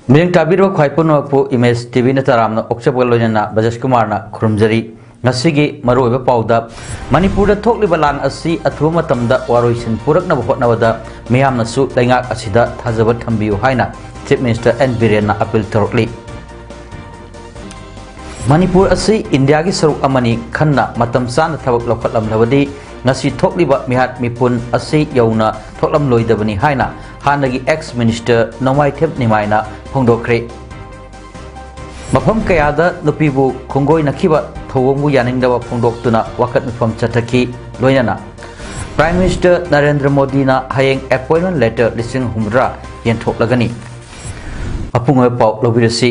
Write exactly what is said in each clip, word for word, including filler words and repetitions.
ꯃꯤꯠꯌꯦꯡ ꯇꯥꯕꯤꯔꯤꯕ ꯈ꯭ꯋꯥꯏ ꯄꯨꯝꯅꯃꯛꯄꯨ ꯏꯃꯦꯖ ꯇꯤ ꯚꯤꯅ ꯇꯔꯥꯝꯅ ꯑꯣꯛꯆꯕꯒ ꯂꯣꯏꯅꯅ ꯕꯖꯦꯁ ꯀꯨꯃꯥꯔꯅ ꯈꯨꯔꯨꯝꯖꯔꯤ꯫ ꯉꯁꯤꯒꯤ ꯃꯔꯨꯑꯣꯏꯕ ꯄꯥꯎꯗ, ꯃꯅꯤꯄꯨꯔꯗ ꯊꯣꯛꯂꯤꯕ ꯂꯥꯟ ꯑꯁꯤ ꯑꯊꯨꯕ ꯃꯇꯝꯗ ꯋꯥꯔꯣꯏꯁꯤꯟ ꯄꯨꯔꯛꯅꯕ ꯍꯣꯠꯅꯕꯗ ꯃꯤꯌꯥꯝꯅꯁꯨ ꯂꯩꯉꯥꯛ ꯑꯁꯤꯗ ꯊꯥꯖꯕ ꯊꯝꯕꯤꯌꯨ ꯍꯥꯏꯅ ꯆꯤꯐ ꯃꯤꯅꯤꯁꯇꯔ ꯑꯦꯟ ꯕꯤꯔꯦꯟꯅ ꯑꯄꯤꯜ ꯇꯧꯔꯛꯂꯤ꯫ ꯃꯅꯤꯄꯨꯔ ꯑꯁꯤ ꯏꯟꯗꯤꯌꯥꯒꯤ ꯁꯔꯨꯛ ꯑꯃꯅꯤ ꯈꯟꯅ ꯃꯇꯝ ꯆꯥꯅ ꯊꯕꯛ ꯂꯧꯈꯠꯂꯝꯂꯕꯗꯤ ꯉꯁꯤ ꯊꯣꯛꯂꯤꯕ ꯃꯤꯍꯥꯠ ꯃꯤꯄꯨꯟ ꯑꯁꯤ ꯌꯧꯅ ꯊꯣꯛꯂꯝꯂꯣꯏꯗꯕꯅꯤ ꯍꯥꯏꯅ ꯍꯥꯟꯅꯒꯤ ꯑꯦꯛꯁ ꯃꯤꯅꯤꯁꯇꯔ ꯅꯣꯡꯃꯥꯏꯊꯦꯝ ꯅꯤꯃꯥꯏꯅ ꯐꯣꯡꯗꯣꯛꯈ꯭ꯔꯦ꯫ ꯃꯐꯝ ꯀꯌꯥꯗ ꯅꯨꯄꯤꯕꯨ ꯈꯣꯡꯒꯣꯏꯅꯈꯤꯕ ꯊꯧꯑꯣꯡꯕꯨ ꯌꯥꯅꯤꯡꯗꯕ ꯐꯣꯡꯗꯣꯛꯇꯨꯅ ꯋꯥꯀꯠ ꯃꯤꯐꯝ ꯆꯠꯊꯈꯤ꯫ ꯂꯣꯏꯅꯅ ꯄ꯭ꯔꯥꯏꯝ ꯃꯤꯅꯤꯁꯇꯔ ꯅꯔꯦꯟꯗ꯭ꯔ ꯃꯣꯗꯤꯅ ꯍꯌꯦꯡ ꯑꯦꯄꯣꯏꯟꯃꯦꯟ ꯂꯦꯇꯔ ꯂꯤꯁꯤꯡ ꯍꯨꯝꯐꯨꯇꯔꯥ ꯌꯦꯟꯊꯣꯛꯂꯒꯅꯤ꯫ ꯑꯄꯨꯡꯕ ꯄꯥꯎ ꯂꯧꯕꯤꯔꯁꯤ꯫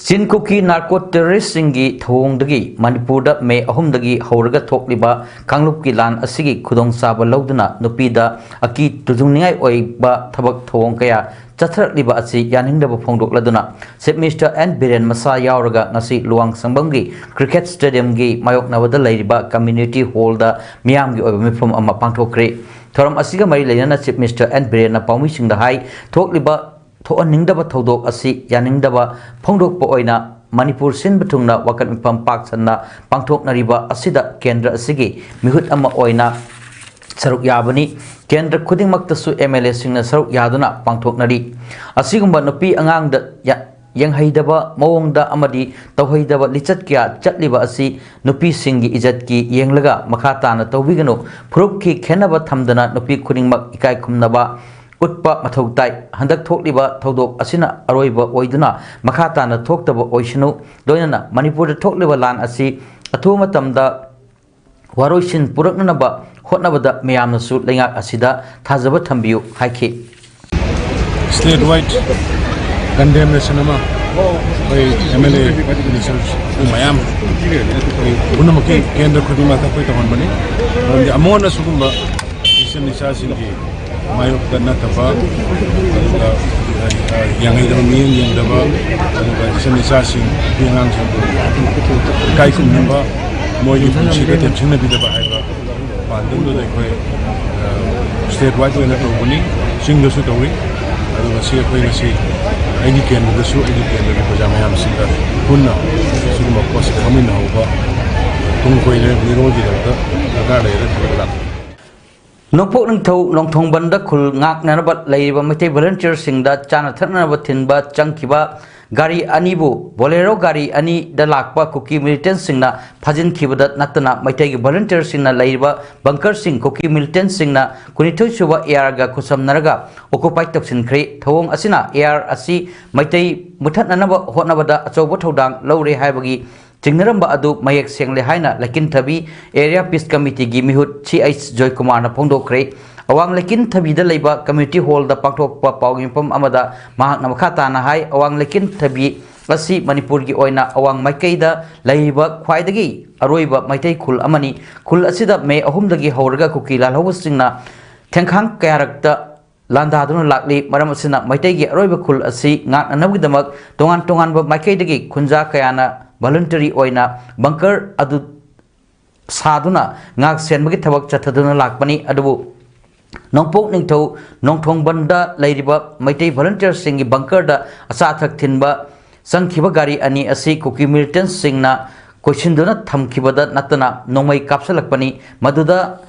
ꯆꯤꯟ ꯀꯨꯀꯤ ꯅꯥꯔꯀꯣ ꯇꯦꯔꯣꯔꯤꯁꯁꯤꯡꯒꯤ ꯊꯧꯑꯣꯡꯗꯒꯤ ꯃꯅꯤꯄꯨꯔꯗ ꯃꯦ ꯑꯍꯨꯝꯗꯒꯤ ꯍꯧꯔꯒ ꯊꯣꯛꯂꯤꯕ ꯀꯥꯡꯂꯨꯞꯀꯤ ꯂꯥꯟ ꯑꯁꯤꯒꯤ ꯈꯨꯗꯣꯡꯆꯥꯕ ꯂꯧꯗꯨꯅ ꯅꯨꯄꯤꯗ ꯑꯀꯤ ꯇꯨꯖꯨꯡꯅꯤꯡꯉꯥꯏ ꯑꯣꯏꯕ ꯊꯕꯛ ꯊꯧꯑꯣꯡ ꯀꯌꯥ ꯆꯠꯊꯔꯛꯂꯤꯕ ꯑꯁꯤ ꯌꯥꯅꯤꯡꯗꯕ ꯐꯣꯡꯗꯣꯛꯂꯗꯨꯅ ꯆꯤꯐ ꯃꯤꯅꯤꯁꯇꯔ ꯑꯦꯟ ꯕꯤꯔꯦꯟ ꯃꯁꯥ ꯌꯥꯎꯔꯒ ꯉꯁꯤ ꯂꯨꯋꯥꯡꯁꯪꯕꯝꯒꯤ ꯀ꯭ꯔꯤꯀꯦꯠ ꯁ꯭ꯇꯦꯗꯤꯌꯝꯒꯤ ꯃꯥꯌꯣꯛꯅꯕꯗ ꯂꯩꯔꯤꯕ ꯀꯝꯃ꯭ꯌꯨꯅꯤꯇꯤ ꯍꯣꯜꯗ ꯃꯤꯌꯥꯝꯒꯤ ꯑꯣꯏꯕ ꯃꯤꯐꯝ ꯑꯃ ꯄꯥꯡꯊꯣꯛꯈ꯭ꯔꯦ꯫ ꯊꯧꯔꯝ ꯑꯁꯤꯒ ꯃꯔꯤ ꯂꯩꯅꯅ ꯆꯤꯐ ꯃꯤꯅꯤꯁꯇꯔ ꯑꯦꯟ ꯕꯤꯔꯦꯟꯅ ꯄꯥꯎꯃꯤꯁꯤꯡꯗ ꯍꯥꯏ, ꯊꯣꯛꯂꯤꯕ ꯊꯣꯛꯍꯟꯅꯤꯡꯗꯕ ꯊꯧꯗꯣꯛ ꯑꯁꯤ ꯌꯥꯅꯤꯡꯗꯕ ꯐꯣꯡꯗꯣꯛꯄ ꯑꯣꯏꯅ ꯃꯅꯤꯄꯨꯔ ꯁꯤꯟꯕ ꯊꯨꯡꯅ ꯋꯥꯀꯠ ꯃꯤꯐꯝ ꯄꯥꯛ ꯁꯟꯅ ꯄꯥꯡꯊꯣꯛꯅꯔꯤꯕ ꯑꯁꯤꯗ ꯀꯦꯟꯗ꯭ꯔ ꯑꯁꯤꯒꯤ ꯃꯤꯍꯨꯠ ꯑꯃ ꯑꯣꯏꯅ ꯁꯔꯨꯛ ꯌꯥꯕꯅꯤ꯫ ꯀꯦꯟꯗ꯭ꯔ ꯈꯨꯗꯤꯡꯃꯛꯇꯁꯨ ꯑꯦꯝ ꯑꯦꯜ ꯑꯦꯁꯤꯡꯅ ꯁꯔꯨꯛ ꯌꯥꯗꯨꯅ ꯄꯥꯡꯊꯣꯛꯅꯔꯤ꯫ ꯑꯁꯤꯒꯨꯝꯕ ꯅꯨꯄꯤ ꯑꯉꯥꯡꯗ ꯌꯥ-, ꯌꯦꯡꯍꯩꯗꯕ ꯃꯑꯣꯡꯗ ꯑꯃꯗꯤ ꯇꯧꯍꯩꯗꯕ ꯂꯤꯆꯠ ꯀꯌꯥ ꯆꯠꯂꯤꯕ ꯑꯁꯤ ꯅꯨꯄꯤꯁꯤꯡꯒꯤ ꯏꯖꯠꯀꯤ ꯌꯦꯡꯂꯒ ꯃꯈꯥ ꯇꯥꯅ ꯇꯧꯕꯤꯒꯅꯨ꯫ ꯐꯨꯔꯨꯞꯀꯤ ꯈꯦꯟꯅꯕ ꯊꯝꯗꯅ ꯅꯨꯄꯤ ꯈꯨꯗꯤꯡꯃꯛ ꯏꯀꯥꯏ ꯈꯨꯝꯅꯕ ꯎꯠꯄ ꯃꯊꯧ ꯇꯥꯏ꯫ ꯍꯟꯗꯛ ꯊꯣꯛꯂꯤꯕ ꯊꯧꯗꯣꯛ ꯑꯁꯤꯅ ꯑꯔꯣꯏꯕ ꯑꯣꯏꯗꯨꯅ ꯃꯈꯥ ꯇꯥꯅ ꯊꯣꯛꯇꯕ ꯑꯣꯏꯁꯅꯨ꯫ ꯂꯣꯏꯅꯅ ꯃꯅꯤꯄꯨꯔꯗ ꯊꯣꯛꯂꯤꯕ ꯂꯥꯟ ꯑꯁꯤ ꯑꯊꯨꯕ ꯃꯇꯝꯗ ꯋꯥꯔꯣꯏꯁꯤꯟ ꯄꯨꯔꯛꯅꯅꯕ ꯍꯣꯠꯅꯕꯗ ꯃꯤꯌꯥꯝꯅꯁꯨ ꯂꯩꯉꯥꯛ ꯑꯁꯤꯗ ꯊꯥꯖꯕ ꯊꯝꯕꯤꯌꯨ ꯍꯥꯏꯈꯤ꯫ State wide condemnation ꯑꯃ ꯑꯩꯈꯣꯏ M L A ministers ꯃꯌꯥꯝ ꯑꯩꯈꯣꯏ ꯄꯨꯝꯅꯃꯛꯀꯤ ꯀꯦꯟꯗ꯭ꯔ ꯈꯨꯗꯤꯡꯃꯛꯇ ꯑꯩꯈꯣꯏ ꯇꯧꯍꯟꯕꯅꯤ꯫ ꯃꯔꯝꯗꯤ ꯑꯃꯨꯛ ꯍꯟꯅ ꯁꯤꯒꯨꯝꯕ ꯏꯆꯟ ꯏꯆꯥꯁꯤꯡꯒꯤ ꯃꯥꯌꯣꯛꯇ ꯅꯠꯇꯕ, ꯑꯗꯨꯒ ꯌꯥꯡꯍꯩꯗꯕ ꯃꯤꯠꯌꯦꯡ ꯌꯦꯡꯗꯕ, ꯑꯗꯨꯒ ꯏꯆꯟ ꯏꯆꯥꯁꯤꯡ ꯅꯨꯄꯤ ꯑꯉꯥꯡꯁꯤꯡꯕꯨ ꯏꯀꯥꯏ ꯈꯨꯝꯅꯕ, ꯃꯣꯏꯒꯤ ꯄꯨꯟꯁꯤꯗ ꯇꯦꯟꯁꯤꯟꯅꯕꯤꯗꯕ ꯍꯥꯏꯕ ꯄꯥꯟꯗꯝꯗꯨꯗ ꯑꯩꯈꯣꯏ ꯁ꯭ꯇꯦꯠ ꯋꯥꯏꯗ ꯑꯣꯏꯅ ꯇꯧꯕꯅꯤ꯫ ꯆꯤꯡꯗꯁꯨ ꯇꯧꯏ꯫ ꯑꯗꯨ ꯉꯁꯤ ꯑꯩꯈꯣꯏ ꯉꯁꯤ ꯑꯩꯒꯤ ꯀꯦꯟꯗ꯭ꯔꯗꯁꯨ ꯑꯩꯒꯤ ꯀꯦꯟꯗ꯭ꯔꯒꯤ ꯄ꯭ꯔꯖꯥ ꯃꯌꯥꯝꯁꯤꯡꯒ ꯄꯨꯟꯅ ꯁꯤꯒꯨꯝꯕ ꯄꯣꯠꯁꯤꯗ ꯐꯝꯃꯤꯟꯅꯍꯧꯕ ꯇꯨꯡ ꯀꯣꯏꯅ ꯃꯤꯔꯣꯜꯒꯤꯗꯃꯛꯇ ꯗꯔꯀꯥꯔ ꯂꯩꯔꯦ ꯈꯜꯂꯒ ꯂꯥꯛꯄꯅꯤ꯫ ꯅꯣꯡꯄꯣꯛ ꯅꯤꯡꯊꯧ ꯅꯣꯡꯊꯣꯡꯕꯟꯗ ꯈꯨꯜ ꯉꯥꯛꯅꯅꯕ ꯂꯩꯔꯤꯕ ꯃꯩꯇꯩ ꯚꯣꯂꯨꯟꯇꯤꯌꯔꯁꯤꯡꯗ ꯆꯥꯅ ꯊꯛꯅꯅꯕ ꯊꯤꯟꯕ ꯆꯪꯈꯤꯕ ꯒꯥꯔꯤ ꯑꯅꯤꯕꯨ ꯕꯣꯂꯦꯔꯣ ꯒꯥꯔꯤ ꯑꯅꯤꯗ ꯂꯥꯛꯄ ꯀꯨꯀꯤ ꯃꯤꯂꯤꯇꯦꯟꯁꯤꯡꯅ ꯐꯥꯖꯤꯟꯈꯤꯕꯗ ꯅꯠꯇꯅ ꯃꯩꯇꯩꯒꯤ ꯚꯣꯂꯨꯟꯇꯤꯌꯔꯁꯤꯡꯅ ꯂꯩꯔꯤꯕ ꯕꯪꯀꯔꯁꯤꯡ ꯀꯨꯀꯤ ꯃꯤꯂꯤꯇꯦꯟꯁꯤꯡꯅ ꯀꯨꯟꯅꯤꯊꯣꯏ ꯁꯨꯕ ꯑꯦ ꯑꯥꯔꯒ ꯈꯨꯠꯁꯝꯅꯔꯒ ꯑꯣꯀꯨꯄꯥꯏ ꯇꯧꯁꯤꯟꯈ꯭ꯔꯦ꯫ ꯊꯧꯑꯣꯡ ꯑꯁꯤꯅ ꯑꯦ ꯑꯥꯔ ꯑꯁꯤ ꯃꯩꯇꯩ ꯃꯨꯊꯠꯅꯅꯕ ꯍꯣꯠꯅꯕꯗ ꯑꯆꯧꯕ ꯊꯧꯗꯥꯡ ꯂꯧꯔꯦ ꯍꯥꯏꯕꯒꯤ ꯆꯤꯡꯅꯔꯝꯕ ꯑꯗꯨ ꯃꯌꯦꯛ ꯁꯦꯡꯂꯦ ꯍꯥꯏꯅ ꯂꯩꯀꯤꯟꯊꯕꯤ ꯑꯦꯔꯤꯌꯥ ꯄꯤꯁ ꯀꯃꯤꯇꯤꯒꯤ ꯃꯤꯍꯨꯠ ꯁꯤ ꯑꯩꯆ ꯖꯣꯏꯀꯨꯃꯥꯔꯅ ꯐꯣꯡꯗꯣꯛꯈ꯭ꯔꯦ꯫ ꯑꯋꯥꯡ ꯂꯩꯀꯤꯟꯊꯕꯤꯗ ꯂꯩꯕ ꯀꯝꯃ꯭ꯌꯨꯅꯤꯇꯤ ꯍꯣꯜꯗ ꯄꯥꯡꯊꯣꯛꯄ ꯄꯥꯎꯒꯤ ꯃꯤꯐꯝ ꯑꯃꯗ ꯃꯍꯥꯛꯅ ꯃꯈꯥ ꯇꯥꯅ ꯍꯥꯏ, ꯑꯋꯥꯡ ꯂꯩꯀꯤꯟꯊꯕꯤ ꯑꯁꯤ ꯃꯅꯤꯄꯨꯔꯒꯤ ꯑꯣꯏꯅ ꯑꯋꯥꯡ ꯃꯥꯏꯀꯩꯗ ꯂꯩꯔꯤꯕ ꯈ꯭ꯋꯥꯏꯗꯒꯤ ꯑꯔꯣꯏꯕ ꯃꯩꯇꯩ ꯈꯨꯜ ꯑꯃꯅꯤ꯫ ꯈꯨꯜ ꯑꯁꯤꯗ ꯃꯦ ꯑꯍꯨꯝꯗꯒꯤ ꯍꯧꯔꯒ ꯀꯨꯀꯤ ꯂꯥꯜꯍꯧꯕꯁꯤꯡꯅ ꯊꯦꯡꯈꯥꯡ ꯀꯌꯥꯔꯛꯇ ꯂꯥꯟꯗꯥꯗꯨꯅ ꯂꯥꯛꯂꯤ꯫ ꯃꯔꯝ ꯑꯁꯤꯅ ꯃꯩꯇꯩꯒꯤ ꯑꯔꯣꯏꯕ ꯈꯨꯜ ꯑꯁꯤ ꯉꯥꯛꯅꯅꯕꯒꯤꯗꯃꯛ ꯇꯣꯉꯥꯟ ꯇꯣꯉꯥꯟꯕ ꯃꯥꯏꯀꯩꯗꯒꯤ ꯈꯨꯟꯖꯥ ꯀꯌꯥꯅ ꯚꯣꯂꯨꯟꯇꯔꯤ ꯑꯣꯏꯅ ꯕꯪꯀꯔ ꯑꯗꯨ ꯁꯥꯗꯨꯅ ꯉꯥꯛ ꯁꯦꯟꯕꯒꯤ ꯊꯕꯛ ꯆꯠꯊꯗꯨꯅ ꯂꯥꯛꯄꯅꯤ꯫ ꯑꯗꯨꯕꯨ ꯅꯣꯡꯄꯣꯛ ꯅꯤꯡꯊꯧ ꯅꯣꯡꯊꯣꯡꯕꯟꯗ ꯂꯩꯔꯤꯕ ꯃꯩꯇꯩ ꯚꯣꯂꯨꯟꯇꯤꯌꯔꯁꯤꯡꯒꯤ ꯕꯪꯀꯔꯗ ꯑꯆꯥ ꯑꯊꯛ ꯊꯤꯟꯕ ꯆꯪꯈꯤꯕ ꯒꯥꯔꯤ ꯑꯅꯤ ꯑꯁꯤ ꯀꯨꯀꯤ ꯃꯤꯂꯤꯇꯦꯟꯁꯤꯡꯅ ꯀꯣꯏꯁꯤꯟꯗꯨꯅ ꯊꯝꯈꯤꯕꯗ ꯅꯠꯇꯅ ꯅꯣꯡꯃꯩ ꯀꯥꯞꯁꯤꯜꯂꯛꯄꯅꯤ꯫ ꯃꯗꯨꯗ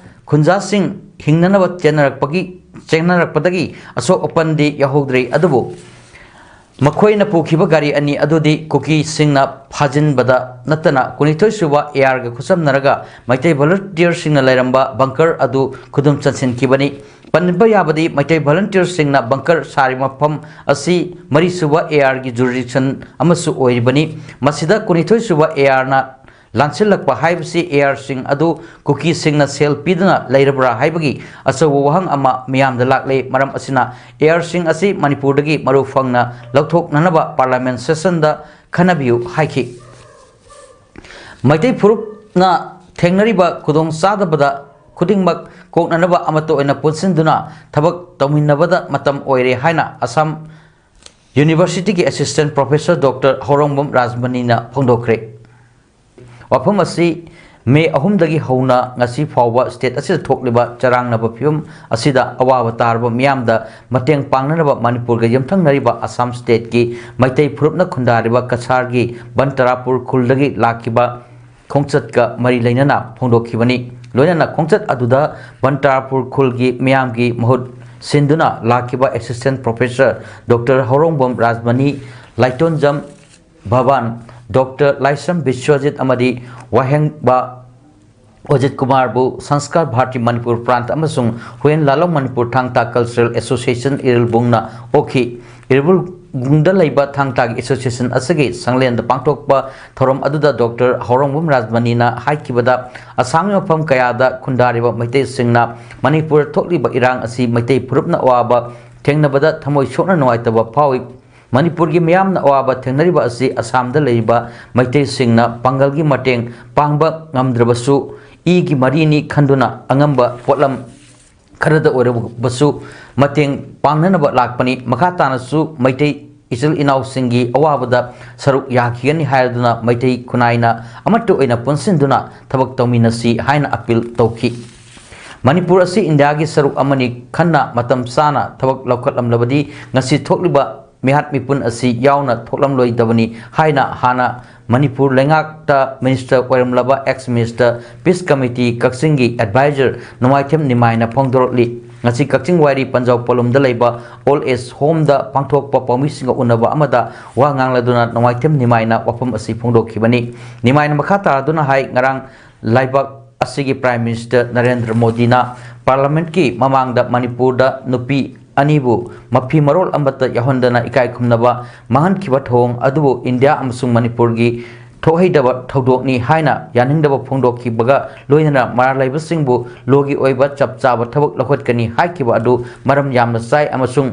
ꯈꯨꯟꯖꯥꯁꯤꯡ ꯍꯤꯡꯅꯅꯕ ꯆꯦꯟꯅꯔꯛꯄꯒꯤ, ꯆꯦꯟꯅꯔꯛꯄꯗꯒꯤ ꯑꯁꯣꯛ ꯑꯄꯟꯗꯤ ꯌꯥꯎꯍꯧꯗ꯭ꯔꯤ꯫ ꯑꯗꯨꯕꯨ ꯃꯈꯣꯏꯅ ꯄꯨꯈꯤꯕ ꯒꯥꯔꯤ ꯑꯅꯤ ꯑꯗꯨꯗꯤ ꯀꯨꯀꯤꯁꯤꯡꯅ ꯐꯥꯖꯤꯟꯕꯗ ꯅꯠꯇꯅ ꯀꯨꯟꯅꯤꯊꯣꯏ ꯁꯨꯕ ꯑꯦ ꯑꯥꯔꯒ ꯈꯨꯠꯁꯝꯅꯔꯒ ꯃꯩꯇꯩ ꯚꯣꯂꯨꯟꯇꯤꯌꯔꯁꯤꯡꯅ ꯂꯩꯔꯝꯕ ꯕꯪꯀꯔ ꯑꯗꯨ ꯈꯨꯗꯨꯝ ꯆꯟꯁꯤꯟꯈꯤꯕꯅꯤ꯫ ꯄꯟꯕ ꯌꯥꯕꯗꯤ ꯃꯩꯇꯩ ꯚꯣꯂꯨꯟꯇꯤꯌꯔꯁꯤꯡꯅ ꯕꯪꯀꯔ ꯁꯥꯔꯤꯕ ꯃꯐꯝ ꯑꯁꯤ ꯃꯔꯤꯁꯨꯕ ꯑꯦ ꯑꯥꯔꯒꯤ ꯖꯨꯔꯤꯗꯤꯛꯁꯟ ꯑꯃꯁꯨ ꯑꯣꯏꯔꯤꯕꯅꯤ꯫ ꯃꯁꯤꯗ ꯀꯨꯟꯅꯤꯊꯣꯏ ꯁꯨꯕ ꯑꯦ ꯑꯥꯔꯅ ꯂꯥꯟꯁꯤꯜꯂꯛꯄ ꯍꯥꯏꯕꯁꯤ ꯑꯦꯌꯔꯁꯤꯡ ꯑꯗꯨ ꯀꯨꯀꯤꯁꯤꯡꯅ ꯁꯦꯜ ꯄꯤꯗꯨꯅ ꯂꯩꯔꯕ꯭ꯔꯥ ꯍꯥꯏꯕꯒꯤ ꯑꯆꯧꯕ ꯋꯥꯍꯪ ꯑꯃ ꯃꯤꯌꯥꯝꯗ ꯂꯥꯛꯂꯦ꯫ ꯃꯔꯝ ꯑꯁꯤꯅ ꯑꯦꯌꯔꯁꯤꯡ ꯑꯁꯤ ꯃꯅꯤꯄꯨꯔꯗꯒꯤ ꯃꯔꯨ ꯐꯪꯅ ꯂꯧꯊꯣꯛꯅꯅꯕ ꯄꯥꯔꯂꯤꯌꯥꯃꯦꯟ ꯁꯦꯁꯟꯗ ꯈꯟꯅꯕꯤꯌꯨ ꯍꯥꯏꯈꯤ꯫ ꯃꯩꯇꯩ ꯐꯨꯔꯨꯞꯅ ꯊꯦꯡꯅꯔꯤꯕ ꯈꯨꯗꯣꯡꯆꯥꯗꯕꯗ ꯈꯨꯗꯤꯡꯃꯛ ꯀꯣꯛꯅꯅꯕ ꯑꯃꯠꯇ ꯑꯣꯏꯅ ꯄꯨꯟꯁꯤꯟꯗꯨꯅ ꯊꯕꯛ ꯇꯧꯃꯤꯟꯅꯕꯗ ꯃꯇꯝ ꯑꯣꯏꯔꯦ ꯍꯥꯏꯅ ꯑꯁꯥꯝ ꯌꯨꯅꯤꯚꯔꯁꯤꯇꯤꯒꯤ ꯑꯦꯁꯤꯁꯇꯦꯟ ꯄ꯭ꯔꯣꯐꯦꯁꯔ ꯗꯣꯛꯇꯔ ꯍꯧꯔꯣꯡꯕꯝ ꯔꯥꯖꯃꯅꯤꯅ ꯐꯣꯡꯗꯣꯛꯈ꯭ꯔꯦ꯫ ꯋꯥꯐꯝ ꯑꯁꯤ ꯃꯦ ꯑꯍꯨꯝꯗꯒꯤ ꯍꯧꯅ ꯉꯁꯤ ꯐꯥꯎꯕ ꯁ꯭ꯇꯦꯠ ꯑꯁꯤꯗ ꯊꯣꯛꯂꯤꯕ ꯆꯔꯥꯡꯅꯕ ꯐꯤꯕꯝ ꯑꯁꯤꯗ ꯑꯋꯥꯕ ꯇꯥꯔꯕ ꯃꯤꯌꯥꯝꯗ ꯃꯇꯦꯡ ꯄꯥꯡꯅꯅꯕ ꯃꯅꯤꯄꯨꯔꯒ ꯌꯨꯝꯊꯪꯅꯔꯤꯕ ꯑꯁꯥꯝ ꯁ꯭ꯇꯦꯠꯀꯤ ꯃꯩꯇꯩ ꯐꯨꯔꯨꯞꯅ ꯈꯨꯟꯗꯥꯔꯤꯕ ꯀꯁꯥꯔꯒꯤ ꯕꯟꯇꯔꯥꯄꯨꯔ ꯈꯨꯜꯗꯒꯤ ꯂꯥꯛꯈꯤꯕ ꯈꯣꯡꯆꯠꯀ ꯃꯔꯤ ꯂꯩꯅꯅ ꯐꯣꯡꯗꯣꯛꯈꯤꯕꯅꯤ꯫ ꯂꯣꯏꯅꯅ ꯈꯣꯡꯆꯠ ꯑꯗꯨꯗ ꯕꯟꯇꯔꯥꯄꯨꯔ ꯈꯨꯜꯒꯤ ꯃꯤꯌꯥꯝꯒꯤ ꯃꯍꯨꯠ ꯁꯤꯟꯗꯨꯅ ꯂꯥꯛꯈꯤꯕ assistant professor doctor ꯍꯧꯔꯣꯡꯕꯝ Rajmani, ꯂꯥꯏꯇꯣꯟꯖꯝ ꯚꯕꯥꯟ, doctor ꯂꯥꯏꯁ꯭ꯔꯝ ꯕꯤꯁ꯭ꯋꯖꯤꯠ ꯑꯃꯗꯤ ꯋꯥꯍꯦꯡꯕ ꯑꯣꯖꯤꯠ ꯀꯨꯃꯥꯔꯕꯨ ꯁꯪꯁꯀꯥꯔ ꯚꯥꯔꯇꯤ ꯃꯅꯤꯄꯨꯔ ꯄ꯭ꯔꯥꯟꯠ ꯑꯃꯁꯨꯡ ꯍꯨꯌꯦꯟ ꯂꯥꯂꯣꯡ ꯃꯅꯤꯄꯨꯔ ꯊꯥꯡ ꯇꯥ ꯀꯜꯆꯔꯦꯜ ꯑꯦꯁꯣꯁꯤꯌꯦꯁꯟ ꯏꯔꯤꯜꯕꯨꯡꯅ ꯑꯣꯛꯈꯤ꯫ ꯏꯔꯤꯜꯕꯨꯡꯗ ꯂꯩꯕ ꯊꯥꯡ ꯇꯥꯒꯤ ꯑꯦꯁꯣꯁꯤꯌꯦꯁꯟ ꯑꯁꯤꯒꯤ ꯁꯪꯂꯦꯟꯗ ꯄꯥꯡꯊꯣꯛꯄ ꯊꯧꯔꯝ ꯑꯗꯨꯗ ꯗꯣꯛꯇꯔ ꯍꯧꯔꯣꯡꯕꯝ ꯔꯥꯖꯃꯅꯤꯅ ꯍꯥꯏꯈꯤꯕꯗ, ꯑꯁꯥꯝꯒꯤ ꯃꯐꯝ ꯀꯌꯥꯗ ꯈꯨꯟꯗꯥꯔꯤꯕ ꯃꯩꯇꯩꯁꯤꯡꯅ ꯃꯅꯤꯄꯨꯔꯗ ꯊꯣꯛꯂꯤꯕ ꯏꯔꯥꯡ ꯑꯁꯤ ꯃꯩꯇꯩ ꯐꯨꯔꯨꯞꯅ ꯑꯋꯥꯕ ꯊꯦꯡꯅꯕꯗ ꯊꯃꯣꯏ ꯁꯣꯛꯅ ꯅꯨꯡꯉꯥꯏꯇꯕ ꯐꯥꯎꯏ꯫ ꯃꯅꯤꯄꯨꯔꯒꯤ ꯃꯤꯌꯥꯝꯅ ꯑꯋꯥꯕ ꯊꯦꯡꯅꯔꯤꯕ ꯑꯁꯤ ꯑꯁꯥꯝꯗ ꯂꯩꯔꯤꯕ ꯃꯩꯇꯩꯁꯤꯡꯅ ꯄꯥꯡꯒꯜꯒꯤ ꯃꯇꯦꯡ ꯄꯥꯡꯕ ꯉꯝꯗ꯭ꯔꯕꯁꯨ, ꯏꯒꯤ ꯃꯔꯤꯅꯤ ꯈꯟꯗꯨꯅ ꯑꯉꯝꯕ ꯄꯣꯠꯂꯝ ꯈꯔꯗ ꯑꯣꯏꯔꯕꯁꯨ ꯃꯇꯦꯡ ꯄꯥꯡꯅꯅꯕ ꯂꯥꯛꯄꯅꯤ꯫ ꯃꯈꯥ ꯇꯥꯅꯁꯨ ꯃꯩꯇꯩ ꯏꯆꯤꯜ ꯏꯅꯥꯎꯁꯤꯡꯒꯤ ꯑꯋꯥꯕꯗ ꯁꯔꯨꯛ ꯌꯥꯈꯤꯒꯅꯤ ꯍꯥꯏꯔꯗꯨꯅ ꯃꯩꯇꯩ ꯈꯨꯟꯅꯥꯏꯅ ꯑꯃꯠꯇ ꯑꯣꯏꯅ ꯄꯨꯟꯁꯤꯟꯗꯨꯅ ꯊꯕꯛ ꯇꯧꯃꯤꯟꯅꯁꯤ ꯍꯥꯏꯅ ꯑꯄꯤꯜ ꯇꯧꯈꯤ꯫ ꯃꯅꯤꯄꯨꯔ ꯑꯁꯤ ꯏꯟꯗꯤꯌꯥꯒꯤ ꯁꯔꯨꯛ ꯑꯃꯅꯤ ꯈꯟꯅ ꯃꯇꯝ ꯆꯥꯅ ꯊꯕꯛ ꯂꯧꯈꯠꯂꯝꯂꯕꯗꯤ ꯉꯁꯤ ꯊꯣꯛꯂꯤꯕ ꯃꯤꯍꯥꯠ ꯃꯤꯄꯨꯟ ꯑꯁꯤ ꯌꯥꯎꯅ ꯊꯣꯛꯂꯝꯂꯣꯏꯗꯕꯅꯤ ꯍꯥꯏꯅ ꯍꯥꯟꯅ ꯃꯅꯤꯄꯨꯔ ꯂꯩꯉꯥꯛꯇ ꯃꯤꯅꯤꯁꯇꯔ ꯑꯣꯏꯔꯝꯂꯕ ꯑꯦꯛꯁ ꯃꯤꯅꯤꯁꯇꯔ ꯄꯤꯁ ꯀꯃꯤꯇꯤ ꯀꯛꯆꯤꯡꯒꯤ ꯑꯦꯗꯚꯥꯏꯖꯔ ꯅꯣꯡꯃꯥꯏꯊꯦꯝ ꯅꯤꯃꯥꯏꯅ ꯐꯣꯡꯗꯣꯔꯛꯂꯤ꯫ ꯉꯁꯤ ꯀꯛꯆꯤꯡ ꯋꯥꯏꯔꯤ ꯄꯟꯖꯥꯎ ꯄꯣꯂꯨꯝꯗ ꯂꯩꯕ ꯑꯣꯜ ꯑꯦꯖ ꯍꯣꯝꯗ ꯄꯥꯡꯊꯣꯛꯄ ꯄꯥꯎꯃꯤꯁꯤꯡꯒ ꯎꯅꯕ ꯑꯃꯗ ꯋꯥ ꯉꯥꯡꯂꯗꯨꯅ ꯅꯣꯡꯃꯥꯏꯊꯦꯝ ꯅꯤꯃꯥꯏꯅ ꯋꯥꯐꯝ ꯑꯁꯤ ꯐꯣꯡꯗꯣꯛꯈꯤꯕꯅꯤ꯫ ꯅꯤꯃꯥꯏꯅ ꯃꯈꯥ ꯇꯥꯔꯗꯨꯅ ꯍꯥꯏ, ꯉꯔꯥꯡ ꯂꯩꯕꯥꯛ ꯑꯁꯤꯒꯤ ꯄ꯭ꯔꯥꯏꯝ ꯃꯤꯅꯤꯁꯇꯔ ꯅꯔꯦꯟꯗ꯭ꯔ ꯃꯣꯗꯤꯅ ꯄꯥꯔꯂꯤꯌꯥꯃꯦꯟꯠꯀꯤ ꯃꯃꯥꯡꯗ ꯃꯅꯤꯄꯨꯔꯗ ꯅꯨꯄꯤ ꯑꯅꯤꯕꯨ ꯃꯐꯤ ꯃꯔꯣꯜ ꯑꯃꯠꯇ ꯌꯥꯎꯍꯟꯗꯅ ꯏꯀꯥꯏ ꯈꯨꯝꯅꯕ ꯃꯥꯡꯍꯟꯈꯤꯕ ꯊꯧꯑꯣꯡ ꯑꯗꯨꯕꯨ ꯏꯟꯗꯤꯌꯥ ꯑꯃꯁꯨꯡ ꯃꯅꯤꯄꯨꯔꯒꯤ ꯊꯣꯛꯍꯩꯗꯕ ꯊꯧꯗꯣꯛꯅꯤ ꯍꯥꯏꯅ ꯌꯥꯅꯤꯡꯗꯕ ꯐꯣꯡꯗꯣꯛꯈꯤꯕꯒ ꯂꯣꯏꯅꯅ ꯃꯔꯥꯜ ꯂꯩꯕꯁꯤꯡꯕꯨ ꯂꯣꯒꯤ ꯑꯣꯏꯕ ꯆꯞ ꯆꯥꯕ ꯊꯕꯛ ꯂꯧꯈꯠꯀꯅꯤ ꯍꯥꯏꯈꯤꯕ ꯑꯗꯨ ꯃꯔꯝ ꯌꯥꯝꯅ ꯆꯥꯏ ꯑꯃꯁꯨꯡ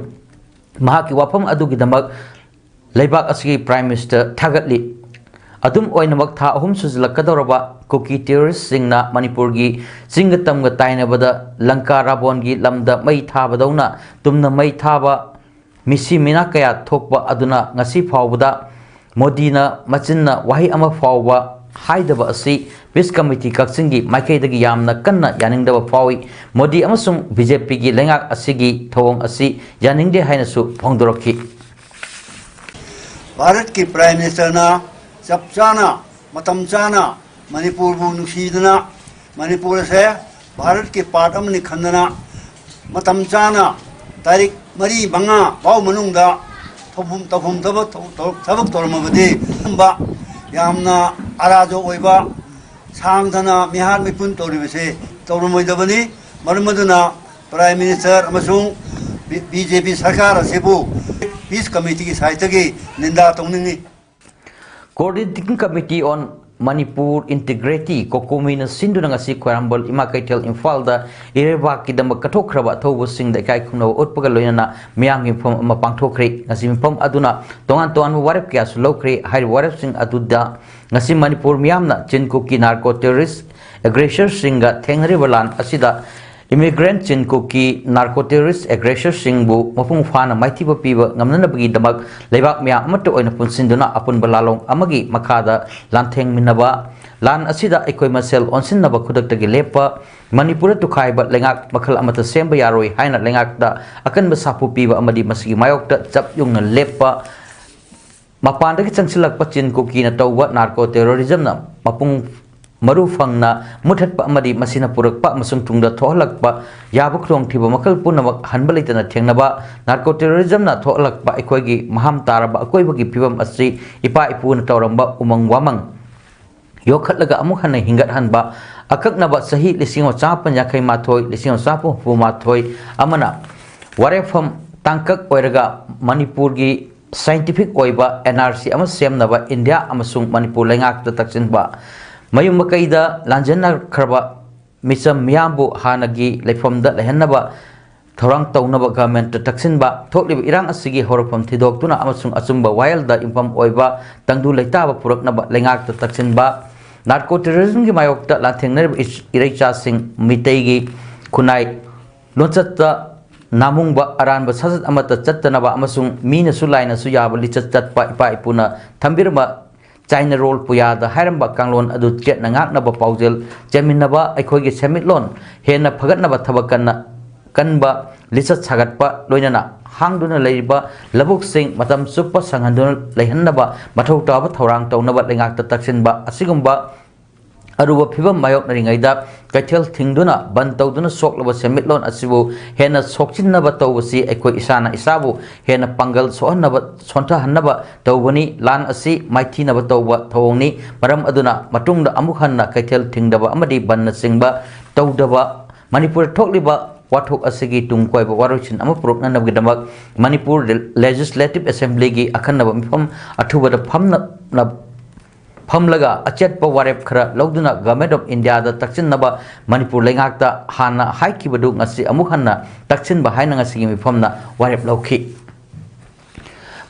ꯃꯍꯥꯛꯀꯤ ꯋꯥꯐꯝ ꯑꯗꯨꯒꯤꯗꯃꯛ ꯂꯩꯕꯥꯛ ꯑꯁꯤꯒꯤ Prime Minister ꯊꯥꯒꯠꯂꯤ꯫ ꯑꯗꯨꯝ ꯑꯣꯏꯅꯃꯛ, ꯊꯥ ꯑꯍꯨꯝ ꯁꯨꯖꯤꯜꯂꯛꯀꯗꯧꯔꯕ ꯀꯨꯀꯤ terroristꯁꯤꯡꯅ ꯃꯅꯤꯄꯨꯔꯒꯤ ꯆꯤꯡꯒ ꯇꯝꯒ ꯇꯥꯏꯅꯕꯗ ꯂꯪꯀꯥ ꯔꯥꯕꯣꯟꯒꯤ ꯂꯝꯗ ꯃꯩ ꯊꯥꯕꯗꯧꯅ ꯇꯨꯝꯅ ꯃꯩ ꯊꯥꯕ ꯃꯤꯁꯤ ꯃꯤꯅꯥ ꯀꯌꯥ ꯊꯣꯛꯄ ꯑꯗꯨꯅ ꯉꯁꯤ ꯐꯥꯎꯕꯗ ꯃꯣꯗꯤꯅ ꯃꯆꯤꯟꯅ ꯋꯥꯍꯩ ꯑꯃ ꯐꯥꯎꯕ ꯍꯥꯏꯗꯕ ꯑꯁꯤ Peace Committee ꯀꯛꯆꯤꯡꯒꯤ ꯃꯥꯏꯀꯩꯗꯒꯤ ꯌꯥꯝꯅ ꯀꯟꯅ ꯌꯥꯅꯤꯡꯗꯕ ꯐꯥꯎꯏ꯫ ꯃꯣꯗꯤ ꯑꯃꯁꯨꯡ BJPꯒꯤ ꯂꯩꯉꯥꯛ ꯑꯁꯤꯒꯤ ꯊꯧꯑꯣꯡ ꯑꯁꯤ ꯌꯥꯅꯤꯡꯗꯦ ꯍꯥꯏꯅꯁꯨ ꯐꯣꯡꯗꯣꯔꯛꯈꯤ꯫ ꯚꯥꯔꯠꯀꯤ Prime Ministerꯅ ꯆꯞ ꯆꯥꯅ, ꯃꯇꯝ ꯆꯥꯅ ꯃꯅꯤꯄꯨꯔꯕꯨ ꯅꯨꯡꯁꯤꯗꯨꯅ, ꯃꯅꯤꯄꯨꯔ ꯑꯁꯦ ꯚꯥꯔꯠꯀꯤ part ꯑꯃꯅꯤ ꯈꯟꯗꯅ, ꯃꯇꯝ ꯆꯥꯅ ꯇꯥꯔꯤꯛ ꯃꯔꯤ ꯃꯉꯥ ꯐꯥꯎ ꯃꯅꯨꯡꯗ ꯊꯧꯐꯝ, ꯇꯧꯐꯝ ꯊꯕꯛ, ꯊꯕꯛ ꯇꯧꯔꯝꯃꯕꯗꯤ ꯑꯗꯨꯒꯨꯝꯕ ꯌꯥꯝꯅ ꯑꯔꯥꯖꯣ ꯑꯣꯏꯕ, ꯁꯥꯡꯗꯅ ꯃꯤꯍꯥꯠ ꯃꯤꯄꯨꯟ ꯇꯧꯔꯤꯕꯁꯦ ꯇꯧꯔꯝꯃꯣꯏꯗꯕꯅꯤ꯫ ꯃꯔꯝ ꯑꯗꯨꯅ Prime Minister ꯑꯃꯁꯨꯡ BJP ꯁꯔꯀꯥꯔ ꯑꯁꯤꯕꯨ Peace Committeeꯒꯤ sideꯇꯒꯤ ꯅꯤꯟꯗꯥ ꯇꯧꯅꯤꯡꯏ꯫ Coordinating Committee on Manipur Integrity, COCOMIꯅ ꯁꯤꯟꯗꯨꯅ ꯉꯁꯤ ꯈ꯭ꯋꯥꯏꯔꯝꯕꯟ, ꯏꯃꯥ ꯀꯩꯊꯦꯜ, ꯏꯝꯐꯥꯜꯗ ꯏꯔꯩꯕꯥꯛꯀꯤꯗꯃꯛ ꯀꯠꯊꯣꯛꯈ꯭ꯔꯕ ꯑꯊꯧꯕꯁꯤꯡꯗ ꯏꯀꯥꯏ ꯈꯨꯝꯅꯕ ꯎꯠꯄꯒ ꯂꯣꯏꯅꯅ ꯃꯤꯌꯥꯝꯒꯤ ꯃꯤꯐꯝ ꯑꯃ ꯄꯥꯡꯊꯣꯛꯈ꯭ꯔꯦ꯫ ꯉꯁꯤ ꯃꯤꯐꯝ ꯑꯗꯨꯅ ꯇꯣꯉꯥꯟ ꯇꯣꯉꯥꯟꯕ ꯋꯥꯔꯦꯞ ꯀꯌꯥꯁꯨ ꯂꯧꯈ꯭ꯔꯦ꯫ ꯍꯥꯏꯔꯤꯕ ꯋꯥꯔꯦꯞꯁꯤꯡ ꯑꯗꯨꯗ ꯉꯁꯤ ꯃꯅꯤꯄꯨꯔ ꯃꯤꯌꯥꯝꯅ ꯆꯤꯟ ꯀꯨꯀꯤ narco terrorist aggressorꯁꯤꯡꯒ ꯊꯦꯡꯅꯔꯤꯕ ꯂꯥꯟ ꯑꯁꯤꯗ immigrant ꯆꯤꯟ ꯀꯨꯀꯤ narco terrorist aggressorꯁꯤꯡꯕꯨ ꯃꯄꯨꯡ ꯐꯥꯅ ꯃꯥꯏꯊꯤꯕ ꯄꯤꯕ ꯉꯝꯅꯅꯕꯒꯤꯗꯃꯛ ꯂꯩꯕꯥꯛ ꯃꯌꯥꯝ ꯑꯃꯠꯇ ꯑꯣꯏꯅ ꯄꯨꯟꯁꯤꯟꯗꯨꯅ ꯑꯄꯨꯟꯕ ꯂꯥꯂꯣꯡ ꯑꯃꯒꯤ ꯃꯈꯥꯗ ꯂꯥꯟꯊꯦꯡꯃꯤꯟꯅꯕ, ꯂꯥꯟ ꯑꯁꯤꯗ ꯑꯩꯈꯣꯏ ꯃꯁꯦꯜ ꯑꯣꯟꯁꯤꯟꯅꯕ ꯈꯨꯗꯛꯇꯒꯤ ꯂꯦꯞꯄ, ꯃꯅꯤꯄꯨꯔꯗ ꯇꯨꯈꯥꯏꯕ ꯂꯩꯉꯥꯛ ꯃꯈꯜ ꯑꯃꯠꯇ ꯁꯦꯝꯕ ꯌꯥꯔꯣꯏ ꯍꯥꯏꯅ ꯂꯩꯉꯥꯛꯇ ꯑꯀꯟꯕ ꯁꯥꯐꯨ ꯄꯤꯕ ꯑꯃꯗꯤ ꯃꯁꯤꯒꯤ ꯃꯥꯌꯣꯛꯇ ꯆꯞ ꯌꯨꯡꯅ ꯂꯦꯞꯄ, ꯃꯄꯥꯟꯗꯒꯤ ꯆꯪꯁꯤꯜꯂꯛꯄ ꯆꯤꯟ ꯀꯨꯀꯤꯅ ꯇꯧꯕ narco terrorismꯅ ꯃꯄꯨꯡ ꯃꯔꯨ ꯐꯪꯅ ꯃꯨꯠꯊꯠꯄ ꯑꯃꯗꯤ ꯃꯁꯤꯅ ꯄꯨꯔꯛꯄ ꯑꯃꯁꯨꯡ ꯇꯨꯡꯗ ꯊꯣꯛꯍꯜꯂꯛꯄ ꯌꯥꯕ ꯈꯨꯗꯣꯡꯊꯤꯕ ꯃꯈꯜ ꯄꯨꯝꯅꯃꯛ ꯍꯟꯕ ꯂꯩꯇꯅ ꯊꯦꯡꯅꯕ, narco terrorismꯅ ꯊꯣꯛꯍꯜꯂꯛꯄ ꯑꯩꯈꯣꯏꯒꯤ ꯃꯍꯥꯝ ꯇꯥꯔꯕ ꯑꯀꯣꯏꯕꯒꯤ ꯐꯤꯕꯝ ꯑꯁꯤ ꯏꯄꯥ ꯏꯄꯨꯅ ꯇꯧꯔꯝꯕ ꯎꯃꯪ ꯋꯥꯃꯪ ꯌꯣꯛꯈꯠꯂꯒ ꯑꯃꯨꯛ ꯍꯟꯅ ꯍꯤꯡꯒꯠꯍꯟꯕ, ꯑꯀꯛꯅꯕ ꯆꯍꯤ ꯂꯤꯁꯤꯡ ꯑꯃ ꯆꯥꯃꯥꯄꯟ ꯌꯥꯡꯈꯩ ꯃꯥꯊꯣꯏ, ꯂꯤꯁꯤꯡ ꯑꯃ ꯆꯥꯃꯥꯄꯟ ꯍꯨꯝꯐꯨ ꯃꯥꯊꯣꯏ ꯑꯃꯅ ꯋꯥꯔꯦꯞꯐꯝ ꯇꯥꯡꯀꯛ ꯑꯣꯏꯔꯒ ꯃꯅꯤꯄꯨꯔꯒꯤ scientific ꯑꯣꯏꯕ N R C ꯑꯃ ꯁꯦꯝꯅꯕ ꯏꯟꯗꯤꯌꯥ ꯑꯃꯁꯨꯡ ꯃꯅꯤꯄꯨꯔ ꯂꯩꯉꯥꯛꯇ ꯇꯛꯁꯤꯟꯕ꯫ ꯃꯌꯨꯝ ꯃꯀꯩꯗ ꯂꯥꯟꯖꯦꯟꯅꯈ꯭ꯔꯕ ꯃꯤꯆꯝ ꯃꯤꯌꯥꯝꯕꯨ ꯍꯥꯟꯅꯒꯤ ꯂꯩꯐꯝꯗ ꯂꯩꯍꯟꯅꯕ ꯊꯧꯔꯥꯡ ꯇꯧꯅꯕ ꯒꯚꯔꯟꯃꯦꯟꯠꯇ ꯇꯛꯁꯤꯟꯕ꯫ ꯊꯣꯛꯂꯤꯕ ꯏꯔꯥꯡ ꯑꯁꯤꯒꯤ ꯍꯧꯔꯛꯐꯝ ꯊꯤꯗꯣꯛꯇꯨꯅ ꯑꯃꯁꯨꯡ ꯑꯆꯨꯝꯕ ꯋꯥꯌꯦꯜꯗ ꯌꯨꯝꯐꯝ ꯑꯣꯏꯕ ꯇꯪꯗꯨ ꯂꯩꯇꯥꯕ ꯄꯨꯔꯛꯅꯕ ꯂꯩꯉꯥꯛꯇ ꯇꯛꯁꯤꯟꯕ꯫ ꯅꯥꯔꯀꯣ ꯇꯦꯔꯣꯔꯤꯖꯝꯒꯤ ꯃꯥꯌꯣꯛꯇ ꯂꯥꯟꯊꯦꯡꯅꯔꯤꯕ ꯏꯔꯩꯆꯥꯁꯤꯡ, ꯃꯤꯇꯩꯒꯤ ꯈꯨꯟꯅꯥꯏ ꯂꯣꯟꯆꯠꯇ ꯅꯥꯃꯨꯡꯕ ꯑꯔꯥꯟꯕ ꯁꯥꯖꯠ ꯑꯃꯠꯇ ꯆꯠꯇꯅꯕ ꯑꯃꯁꯨꯡ ꯃꯤꯅꯁꯨ ꯂꯥꯏꯅꯁꯨ ꯌꯥꯕ ꯂꯤꯆꯠ ꯆꯠꯄ ꯏꯄꯥ ꯏꯄꯨꯅ ꯊꯝꯕꯤꯔꯝꯕ ꯆꯥꯏꯅꯔꯣꯜ ꯄꯨꯌꯥꯗ ꯍꯥꯏꯔꯝꯕ ꯀꯥꯡꯂꯣꯟ ꯑꯗꯨ ꯆꯦꯠꯅ ꯉꯥꯛꯅꯕ ꯄꯥꯎꯖꯦꯜ ꯆꯦꯟꯃꯤꯟꯅꯕ ꯑꯩꯈꯣꯏꯒꯤ ꯁꯦꯟꯃꯤꯠꯂꯣꯟ ꯍꯦꯟꯅ ꯐꯒꯠꯅꯕ ꯊꯕꯛ ꯀꯟꯅ ꯀꯟꯕ ꯂꯤꯆꯠ ꯁꯥꯒꯠꯄ ꯂꯣꯏꯅꯅ ꯍꯥꯡꯗꯨꯅ ꯂꯩꯔꯤꯕ ꯂꯧꯕꯨꯛꯁꯤꯡ ꯃꯇꯝ ꯆꯨꯞꯄ ꯁꯪꯍꯟꯗꯨꯅ ꯂꯩꯍꯟꯅꯕ ꯃꯊꯧ ꯇꯥꯕ ꯊꯧꯔꯥꯡ ꯇꯧꯅꯕ ꯂꯩꯉꯥꯛꯇ ꯇꯛꯁꯤꯟꯕ꯫ ꯑꯁꯤꯒꯨꯝꯕ ꯑꯔꯨꯕ ꯐꯤꯕꯝ ꯃꯥꯌꯣꯛꯅꯔꯤꯉꯩꯗ ꯀꯩꯊꯦꯜ ꯊꯤꯡꯗꯨꯅ ꯕꯟ ꯇꯧꯗꯨꯅ ꯁꯣꯛꯂꯕ ꯁꯦꯟꯃꯤꯠꯂꯣꯟ ꯑꯁꯤꯕꯨ ꯍꯦꯟꯅ ꯁꯣꯛꯆꯤꯟꯅꯕ ꯇꯧꯕꯁꯤ ꯑꯩꯈꯣꯏ ꯏꯁꯥꯅ ꯏꯁꯥꯕꯨ ꯍꯦꯟꯅ ꯄꯥꯡꯒꯜ ꯁꯣꯛꯍꯟꯅꯕ, ꯁꯣꯟꯊꯍꯟꯅꯕ ꯇꯧꯕꯅꯤ꯫ ꯂꯥꯟ ꯑꯁꯤ ꯃꯥꯏꯊꯤꯅꯕ ꯇꯧꯕ ꯊꯧꯑꯣꯡꯅꯤ꯫ ꯃꯔꯝ ꯑꯗꯨꯅ ꯃꯇꯨꯡꯗ ꯑꯃꯨꯛ ꯍꯟꯅ ꯀꯩꯊꯦꯜ ꯊꯤꯡꯗꯕ ꯑꯃꯗꯤ ꯕꯟꯅꯆꯤꯡꯕ ꯇꯧꯗꯕ, ꯃꯅꯤꯄꯨꯔꯗ ꯊꯣꯛꯂꯤꯕ ꯋꯥꯊꯣꯛ ꯑꯁꯤꯒꯤ ꯇꯨꯡ ꯀꯣꯏꯕ ꯋꯥꯔꯣꯏꯁꯤꯟ ꯑꯃ ꯄꯨꯔꯛꯅꯅꯕꯒꯤꯗꯃꯛ ꯃꯅꯤꯄꯨꯔ ꯂꯦꯖꯤꯁꯂꯦꯇꯤꯚ ꯑꯦꯁꯦꯝꯕ꯭ꯂꯤꯒꯤ ꯑꯈꯟꯅꯕ ꯃꯤꯐꯝ ꯑꯊꯨꯕꯗ ꯐꯝꯅ-, ꯐꯝꯂꯒ ꯑꯆꯦꯠꯄ ꯋꯥꯔꯦꯞ ꯈꯔ ꯂꯧꯗꯨꯅ ꯒꯚꯔꯟꯃꯦꯟꯠ ꯑꯣꯐ ꯏꯟꯗꯤꯌꯥꯗ ꯇꯛꯁꯤꯟꯅꯕ ꯃꯅꯤꯄꯨꯔ ꯂꯩꯉꯥꯛꯇ ꯍꯥꯟꯅ ꯍꯥꯏꯈꯤꯕꯗꯨ ꯉꯁꯤ ꯑꯃꯨꯛ ꯍꯟꯅ ꯇꯛꯁꯤꯟꯕ ꯍꯥꯏꯅ ꯉꯁꯤꯒꯤ ꯃꯤꯐꯝꯅ ꯋꯥꯔꯦꯞ ꯂꯧꯈꯤ꯫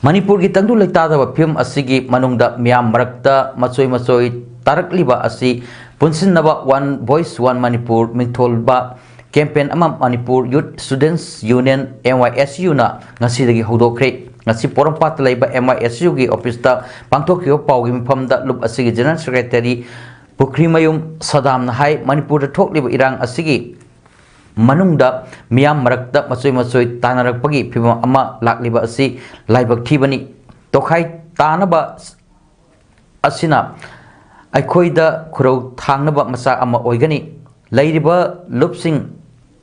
ꯃꯅꯤꯄꯨꯔꯒꯤ ꯇꯪꯗꯨ ꯂꯩꯇꯥꯗꯕ ꯐꯤꯕꯝ ꯑꯁꯤꯒꯤ ꯃꯅꯨꯡꯗ ꯃꯤꯌꯥꯝ ꯃꯔꯛꯇ ꯃꯆꯣꯏ ꯃꯆꯣꯏ ꯇꯥꯔꯛꯂꯤꯕ ꯑꯁꯤ ꯄꯨꯟꯁꯤꯟꯅꯕ One Voice One Manipur ꯃꯤꯡꯊꯣꯜꯕ ꯀꯦꯝꯄꯦꯟ ꯑꯃ Manipur youth students union, M Y S U ꯅ ꯉꯁꯤꯗꯒꯤ ꯍꯧꯗꯣꯛꯈ꯭ꯔꯦ꯫ ꯉꯁꯤ ꯄꯣꯔꯣꯝꯄꯥꯠꯇ ꯂꯩꯕ M Y S U ꯒꯤ ꯑꯣꯐꯤꯁꯇ ꯄꯥꯡꯊꯣꯛꯈꯤꯕ ꯄꯥꯎꯒꯤ ꯃꯤꯐꯝꯗ ꯂꯨꯞ ꯑꯁꯤꯒꯤ ꯖꯦꯅꯔꯦꯜ ꯁꯦꯀ꯭ꯔꯦꯇꯔꯤ ꯄꯨꯈ꯭ꯔꯤꯃꯌꯨꯝ ꯁꯗꯥꯝꯅ ꯍꯥꯏ, ꯃꯅꯤꯄꯨꯔꯗ ꯊꯣꯛꯂꯤꯕ ꯏꯔꯥꯡ ꯑꯁꯤꯒꯤ ꯃꯅꯨꯡꯗ ꯃꯤꯌꯥꯝ ꯃꯔꯛꯇ ꯃꯆꯣꯏ ꯃꯆꯣꯏ ꯇꯥꯅꯔꯛꯄꯒꯤ ꯐꯤꯚꯝ ꯑꯃ ꯂꯥꯛꯂꯤꯕ ꯑꯁꯤ ꯂꯥꯏꯕꯛ ꯊꯤꯕꯅꯤ꯫ ꯇꯣꯈꯥꯏ ꯇꯥꯅꯕ ꯑꯁꯤꯅ ꯑꯩꯈꯣꯏꯗ ꯈꯨꯔꯧ ꯊꯥꯡꯅꯕ ꯃꯆꯥꯛ ꯑꯃ ꯑꯣꯏꯒꯅꯤ꯫ ꯂꯩꯔꯤꯕ ꯂꯨꯞꯁꯤꯡ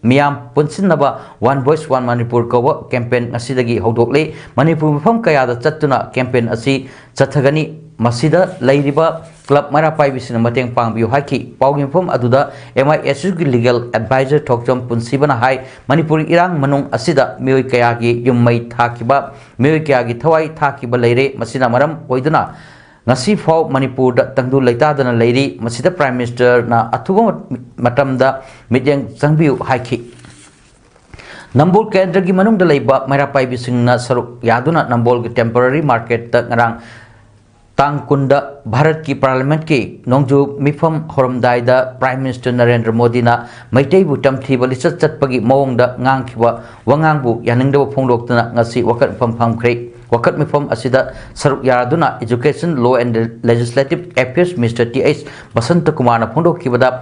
ꯃꯤꯌꯥꯝ ꯄꯨꯟꯁꯤꯟꯅꯕ One Voice One Manipur ꯀꯧꯕ ꯀꯦꯝꯄꯦꯟ ꯉꯁꯤꯗꯒꯤ ꯍꯧꯗꯣꯛꯂꯤ꯫ ꯃꯅꯤꯄꯨꯔ ꯃꯐꯝ ꯀꯌꯥꯗ ꯆꯠꯇꯨꯅ ꯀꯦꯝꯄꯦꯟ ꯑꯁꯤ ꯆꯠꯊꯒꯅꯤ꯫ ꯃꯁꯤꯗ ꯂꯩꯔꯤꯕ ꯀ꯭ꯂꯕ ꯃꯩꯔꯥ ꯄꯥꯏꯕꯤꯁꯤꯡꯅ ꯃꯇꯦꯡ ꯄꯥꯡꯕꯤꯌꯨ ꯍꯥꯏꯈꯤ꯫ ꯄꯥꯎꯒꯤ ꯃꯐꯝ ꯑꯗꯨꯗ M I S Uꯒꯤ legal advisor ꯊꯣꯛꯆꯣꯝ ꯄꯨꯟꯁꯤꯕꯅ ꯍꯥꯏ, ꯃꯅꯤꯄꯨꯔꯒꯤ ꯏꯔꯥꯡ ꯃꯅꯨꯡ ꯑꯁꯤꯗ ꯃꯤꯑꯣꯏ ꯀꯌꯥꯒꯤ ꯌꯨꯝ ꯃꯩ ꯊꯥꯈꯤꯕ, ꯃꯤꯑꯣꯏ ꯀꯌꯥꯒꯤ ꯊꯋꯥꯏ ꯊꯥꯈꯤꯕ ꯂꯩꯔꯦ꯫ ꯃꯁꯤꯅ ꯃꯔꯝ ꯑꯣꯏꯗꯨꯅ ꯉꯁꯤ ꯐꯥꯎ ꯃꯅꯤꯄꯨꯔꯗ ꯇꯪꯗꯨ ꯂꯩꯇꯥꯗꯅ ꯂꯩꯔꯤ꯫ ꯃꯁꯤꯗ Prime Ministerꯅ ꯑꯊꯨꯕ ꯃꯇꯝꯗ ꯃꯤꯠꯌꯦꯡ ꯆꯪꯕꯤꯌꯨ ꯍꯥꯏꯈꯤ꯫ ꯅꯝꯕꯣꯜ ꯀꯦꯟꯗ꯭ꯔꯒꯤ ꯃꯅꯨꯡꯗ ꯂꯩꯕ ꯃꯩꯔꯥ ꯄꯥꯏꯕꯤꯁꯤꯡꯅ ꯁꯔꯨꯛ ꯌꯥꯗꯨꯅ ꯅꯝꯕꯣꯜꯒꯤ temporary marketꯇ ꯉꯔꯥꯡ ꯇꯥꯡ ꯀꯨꯟꯗ ꯚꯥꯔꯠꯀꯤ Parliamentꯀꯤ ꯅꯣꯡꯖꯨ ꯃꯤꯐꯝ ꯍꯧꯔꯝꯗꯥꯏꯗ Prime Minister ꯅꯔꯦꯟꯗ꯭ꯔ ꯃꯣꯗꯤꯅ ꯃꯩꯇꯩꯕꯨ ꯇꯝꯊꯤꯕ ꯂꯤꯆꯠ ꯆꯠꯄꯒꯤ ꯃꯑꯣꯡꯗ ꯉꯥꯡꯈꯤꯕ ꯋꯥꯉꯥꯡꯕꯨ ꯌꯥꯅꯤꯡꯗꯕ ꯐꯣꯡꯗꯣꯛꯇꯨꯅ ꯉꯁꯤ ꯋꯥꯀꯠ ꯃꯤꯐꯝ ꯐꯝꯈ꯭ꯔꯦ꯫ ꯋꯥꯀꯠ ꯃꯤꯐꯝ ꯑꯁꯤꯗ ꯁꯔꯨꯛ ꯌꯥꯗꯨꯅ Education, Law and Legislative Affairs Minister T H Basanta ꯀꯨꯃꯥꯔꯅ ꯐꯣꯡꯗꯣꯛꯈꯤꯕꯗ,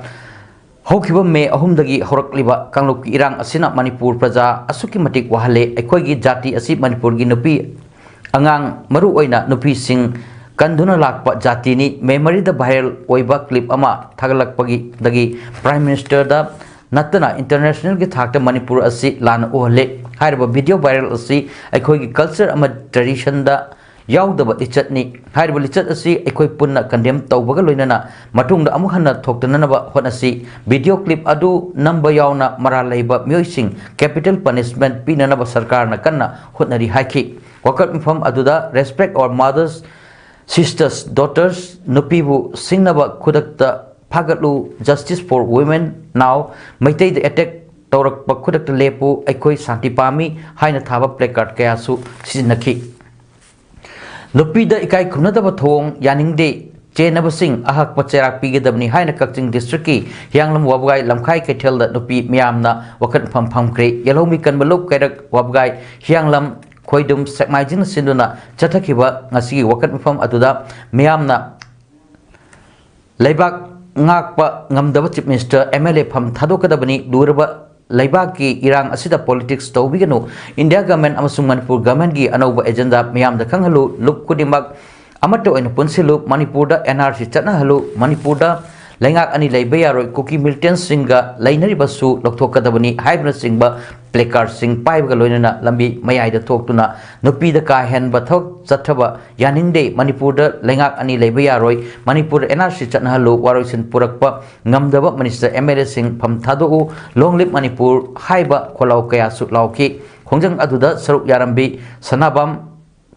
ꯍꯧꯈꯤꯕ ꯃꯦ ꯑꯍꯨꯝꯗꯒꯤ ꯍꯧꯔꯛꯂꯤꯕ ꯀꯥꯡꯂꯨꯞꯀꯤ ꯏꯔꯥꯡ ꯑꯁꯤꯅ ꯃꯅꯤꯄꯨꯔ ꯄ꯭ꯔꯖꯥ ꯑꯁꯨꯛꯀꯤ ꯃꯇꯤꯛ ꯋꯥꯍꯜꯂꯦ꯫ ꯑꯩꯈꯣꯏꯒꯤ ꯖꯥꯇꯤ ꯑꯁꯤ ꯃꯅꯤꯄꯨꯔꯒꯤ ꯅꯨꯄꯤ ꯑꯉꯥꯡ, ꯃꯔꯨꯑꯣꯏꯅ ꯅꯨꯄꯤꯁꯤꯡ ꯀꯟꯗꯨꯅ ꯂꯥꯛꯄ ꯖꯥꯇꯤꯅꯤ꯫ ꯃꯦ ꯃꯔꯤꯗ viral ꯑꯣꯏꯕ clip ꯑꯃ ꯊꯥꯒꯠꯂꯛꯄꯒꯤꯗꯒꯤ Prime Ministerꯗ ꯅꯠꯇꯅ internationalꯒꯤ ꯊꯥꯛꯇ ꯃꯅꯤꯄꯨꯔ ꯑꯁꯤ ꯂꯥꯟꯅ ꯎꯍꯜꯂꯦ꯫ ꯍꯥꯏꯔꯤꯕ video viral ꯑꯁꯤ ꯑꯩꯈꯣꯏꯒꯤ culture ꯑꯃ traditionꯗ ꯌꯥꯎꯗꯕ ꯂꯤꯆꯠꯅꯤ꯫ ꯍꯥꯏꯔꯤꯕ ꯂꯤꯆꯠ ꯑꯁꯤ ꯑꯩꯈꯣꯏ ꯄꯨꯟꯅ condemn ꯇꯧꯕꯒ ꯂꯣꯏꯅꯅ ꯃꯇꯨꯡꯗ ꯑꯃꯨꯛ ꯍꯟꯅ ꯊꯣꯛꯇꯅꯅꯕ ꯍꯣꯠꯅꯁꯤ꯫ Video clip ꯑꯗꯨ ꯅꯝꯕ ꯌꯥꯎꯅ ꯃꯔꯥꯜ ꯂꯩꯕ ꯃꯤꯑꯣꯏꯁꯤꯡ capital punishment ꯄꯤꯅꯅꯕ ꯁꯔꯀꯥꯔꯅ ꯀꯟꯅ ꯍꯣꯠꯅꯔꯤ ꯍꯥꯏꯈꯤ꯫ ꯋꯥꯀꯠ ꯃꯤꯐꯝ ꯑꯗꯨꯗ Respect our mothers, sisters, daughters, ꯅꯨꯄꯤꯕꯨ ꯁꯤꯡꯅꯕ ꯈꯨꯗꯛꯇ ꯐꯥꯒꯠꯂꯨ, Justice for women now, ꯃꯩꯇꯩꯗ attack ꯇꯧꯔꯛꯄ ꯈꯨꯗꯛꯇ ꯂꯦꯞꯄꯨ, ꯑꯩꯈꯣꯏ ꯁꯥꯟꯇꯤ ꯄꯥꯝꯃꯤ ꯍꯥꯏꯅ ꯊꯥꯕ placard ꯀꯌꯥꯁꯨ ꯁꯤꯖꯤꯟꯅꯈꯤ꯫ ꯅꯨꯄꯤꯗ ꯏꯀꯥꯏ ꯈꯨꯝꯅꯗꯕ ꯊꯧꯑꯣꯡ ꯌꯥꯅꯤꯡꯗꯦ, ꯆꯦꯟꯅꯕꯁꯤꯡ ꯑꯍꯛꯄ ꯆꯩꯔꯥꯛ ꯄꯤꯒꯗꯕꯅꯤ ꯍꯥꯏꯅ ꯀꯛꯆꯤꯡ districtꯀꯤ ꯍꯤꯌꯥꯡꯂꯝ ꯋꯥꯕꯒꯥꯏ ꯂꯝꯈꯥꯏ ꯀꯩꯊꯦꯜꯗ ꯅꯨꯄꯤ ꯃꯤꯌꯥꯝꯅ ꯋꯥꯀꯠ ꯃꯤꯐꯝ ꯐꯝꯈ꯭ꯔꯦ꯫ ꯌꯦꯜꯍꯧꯃꯤ ꯀꯟꯕ ꯂꯨꯞ ꯀꯩꯔꯛ ꯋꯥꯕꯒꯥꯏ ꯍꯤꯌꯥꯡꯂꯝ ꯈꯣꯏꯗꯨꯝ ꯁꯦꯛꯃꯥꯏꯖꯤꯡꯅ ꯁꯤꯟꯗꯨꯅ ꯆꯠꯊꯈꯤꯕ ꯉꯁꯤꯒꯤ ꯋꯥꯀꯠ ꯃꯤꯐꯝ ꯑꯗꯨꯗ ꯃꯤꯌꯥꯝꯅ ꯂꯩꯕꯥꯛ ꯉꯥꯛꯄ ꯉꯝꯗꯕ Chief Minister, M L A ꯐꯝ ꯊꯥꯗꯣꯛꯀꯗꯕꯅꯤ꯫ ꯂꯨꯔꯕ ꯂꯩꯕꯥꯛꯀꯤ ꯏꯔꯥꯡ ꯑꯁꯤꯗ politics ꯇꯧꯕꯤꯒꯅꯨ꯫ India government ꯑꯃꯁꯨꯡ ꯃꯅꯤꯄꯨꯔ governmentꯀꯤ ꯑꯅꯧꯕ agenda ꯃꯤꯌꯥꯝꯗ ꯈꯪꯍꯜꯂꯨ꯫ ꯂꯨꯞ ꯈꯨꯗꯤꯡꯃꯛ ꯑꯃꯠꯇ ꯑꯣꯏꯅ ꯄꯨꯟꯁꯤꯜꯂꯨ꯫ ꯃꯅꯤꯄꯨꯔꯗ N R C ꯆꯠꯅꯍꯜꯂꯨ꯫ ꯃꯅꯤꯄꯨꯔꯗ ꯂꯩꯉꯥꯛ ꯑꯅꯤ ꯂꯩꯕ ꯌꯥꯔꯣꯏ, ꯀꯨꯀꯤ ꯃꯤꯂꯤꯇꯦꯟꯁꯤꯡꯒ ꯂꯩꯅꯔꯤꯕꯁꯨ ꯂꯧꯊꯣꯛꯀꯗꯕꯅꯤ ꯍꯥꯏꯕꯅꯆꯤꯡꯕ ꯄ꯭ꯂꯦꯀꯥꯔꯗꯁꯤꯡ ꯄꯥꯏꯕꯒ ꯂꯣꯏꯅꯅ ꯂꯝꯕꯤ ꯃꯌꯥꯏꯗ ꯊꯣꯛꯇꯨꯅ ꯅꯨꯄꯤꯗ ꯀꯥ ꯍꯦꯟꯕ ꯊꯕꯛ ꯆꯠꯊꯕ ꯌꯥꯅꯤꯡꯗꯦ, ꯃꯅꯤꯄꯨꯔꯗ ꯂꯩꯉꯥꯛ ꯑꯅꯤ ꯂꯩꯕ ꯌꯥꯔꯣꯏ, ꯃꯅꯤꯄꯨꯔꯗ ꯑꯦꯟ ꯑꯥꯔ ꯁꯤ ꯆꯠꯅꯍꯜꯂꯨ, ꯋꯥꯔꯣꯏꯁꯤꯟ ꯄꯨꯔꯛꯄ ꯉꯝꯗꯕ ꯃꯤꯅꯤꯁꯇꯔ ꯑꯦꯝ ꯑꯦꯜ ꯑꯦꯁꯤꯡ ꯐꯝ ꯊꯥꯗꯣꯛꯎ, ꯂꯣꯡ ꯂꯤꯞ ꯃꯅꯤꯄꯨꯔ ꯍꯥꯏꯕ ꯈꯣꯜꯂꯥꯎ ꯀꯌꯥꯁꯨ ꯂꯥꯎꯈꯤ꯫ ꯈꯣꯡꯖꯪ ꯑꯗꯨꯗ ꯁꯔꯨꯛ ꯌꯥꯔꯝꯕꯤ ꯁꯅꯥꯕꯝ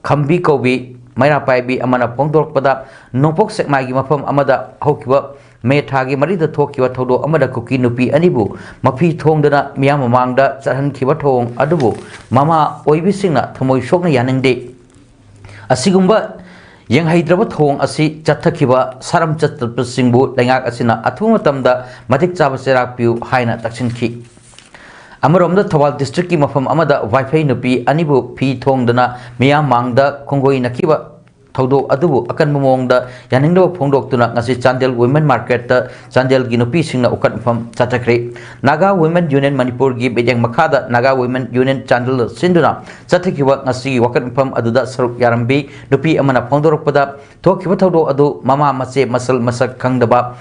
ꯈꯝꯕꯤ ꯀꯧꯕꯤ ꯃꯩꯔꯥ ꯄꯥꯏꯕꯤ ꯑꯃꯅ ꯐꯣꯡꯗꯣꯔꯛꯄꯗ, ꯅꯣꯡꯄꯣꯛ ꯁꯦꯛꯃꯥꯏꯒꯤ ꯃꯐꯝ ꯑꯃꯗ ꯍꯧꯈꯤꯕ ꯃꯦ ꯊꯥꯒꯤ ꯃꯔꯤꯗ ꯊꯣꯛꯈꯤꯕ ꯊꯧꯗꯣꯛ ꯑꯃꯗ ꯀꯨꯀꯤ ꯅꯨꯄꯤ ꯑꯅꯤꯕꯨ ꯃꯐꯤ ꯊꯣꯡꯗꯅ ꯃꯤꯌꯥꯝ ꯃꯃꯥꯡꯗ ꯆꯠꯍꯟꯈꯤꯕ ꯊꯧꯑꯣꯡ ꯑꯗꯨꯕꯨ ꯃꯃꯥ ꯑꯣꯏꯕꯤꯁꯤꯡꯅ ꯊꯃꯣꯏ ꯁꯣꯛꯅ ꯌꯥꯅꯤꯡꯗꯦ꯫ ꯑꯁꯤꯒꯨꯝꯕ ꯌꯦꯡꯍꯩꯗ꯭ꯔꯕ ꯊꯧꯑꯣꯡ ꯑꯁꯤ ꯆꯠꯊꯈꯤꯕ ꯁꯥꯔꯝ ꯆꯠꯇꯕꯁꯤꯡꯕꯨ ꯂꯩꯉꯥꯛ ꯑꯁꯤꯅ ꯑꯊꯨꯕ ꯃꯇꯝꯗ ꯃꯇꯤꯛ ꯆꯥꯕ ꯆꯩꯔꯥꯛ ꯄꯤꯌꯨ ꯍꯥꯏꯅ ꯇꯛꯁꯤꯟꯈꯤ꯫ ꯑꯃꯔꯣꯝꯗ, ꯊꯧꯕꯥꯜ ꯗꯤꯁꯇ꯭ꯔꯤꯛꯀꯤ ꯃꯐꯝ ꯑꯃꯗ ꯋꯥꯏꯐꯩ ꯅꯨꯄꯤ ꯑꯅꯤꯕꯨ ꯐꯤ ꯊꯣꯡꯗꯅ ꯃꯤꯌꯥꯝ ꯃꯥꯡꯗ ꯈꯣꯡꯒꯣꯏꯅꯈꯤꯕ ꯊꯧꯗꯣꯛ ꯑꯗꯨꯕꯨ ꯑꯀꯟꯕ ꯃꯑꯣꯡꯗ ꯌꯥꯅꯤꯡꯗꯕ ꯐꯣꯡꯗꯣꯛꯇꯨꯅ ꯉꯁꯤ ꯆꯥꯟꯗꯦꯜ ꯋꯨꯃꯦꯟ ꯃꯥꯔꯀꯦꯠꯇ ꯆꯥꯟꯗꯦꯜꯒꯤ ꯅꯨꯄꯤꯁꯤꯡꯅ ꯎꯀꯠ ꯃꯐꯝ ꯆꯠꯊꯈ꯭ꯔꯦ꯫ ꯅꯥꯒꯥ ꯋꯨꯃꯦꯟ ꯌꯨꯅꯤꯌꯟ ꯃꯅꯤꯄꯨꯔꯒꯤ ꯃꯤꯠꯌꯦꯡ ꯃꯈꯥꯗ ꯅꯥꯒꯥ ꯋꯨꯃꯦꯟ ꯌꯨꯅꯤꯌꯟ ꯆꯥꯟꯗꯦꯜ ꯁꯤꯟꯗꯨꯅ ꯆꯠꯊꯈꯤꯕ ꯉꯁꯤꯒꯤ ꯋꯥꯀꯠ ꯃꯐꯝ ꯑꯗꯨꯗ ꯁꯔꯨꯛ ꯌꯥꯔꯝꯕꯤ ꯅꯨꯄꯤ ꯑꯃꯅ ꯐꯣꯡꯗꯣꯔꯛꯄꯗ, ꯊꯣꯛꯈꯤꯕ ꯊꯧꯗꯣꯛ ꯑꯗꯨ ꯃꯃꯥ ꯃꯆꯦ ꯃꯁꯜ ꯃꯁꯛ ꯈꯪꯗꯕ,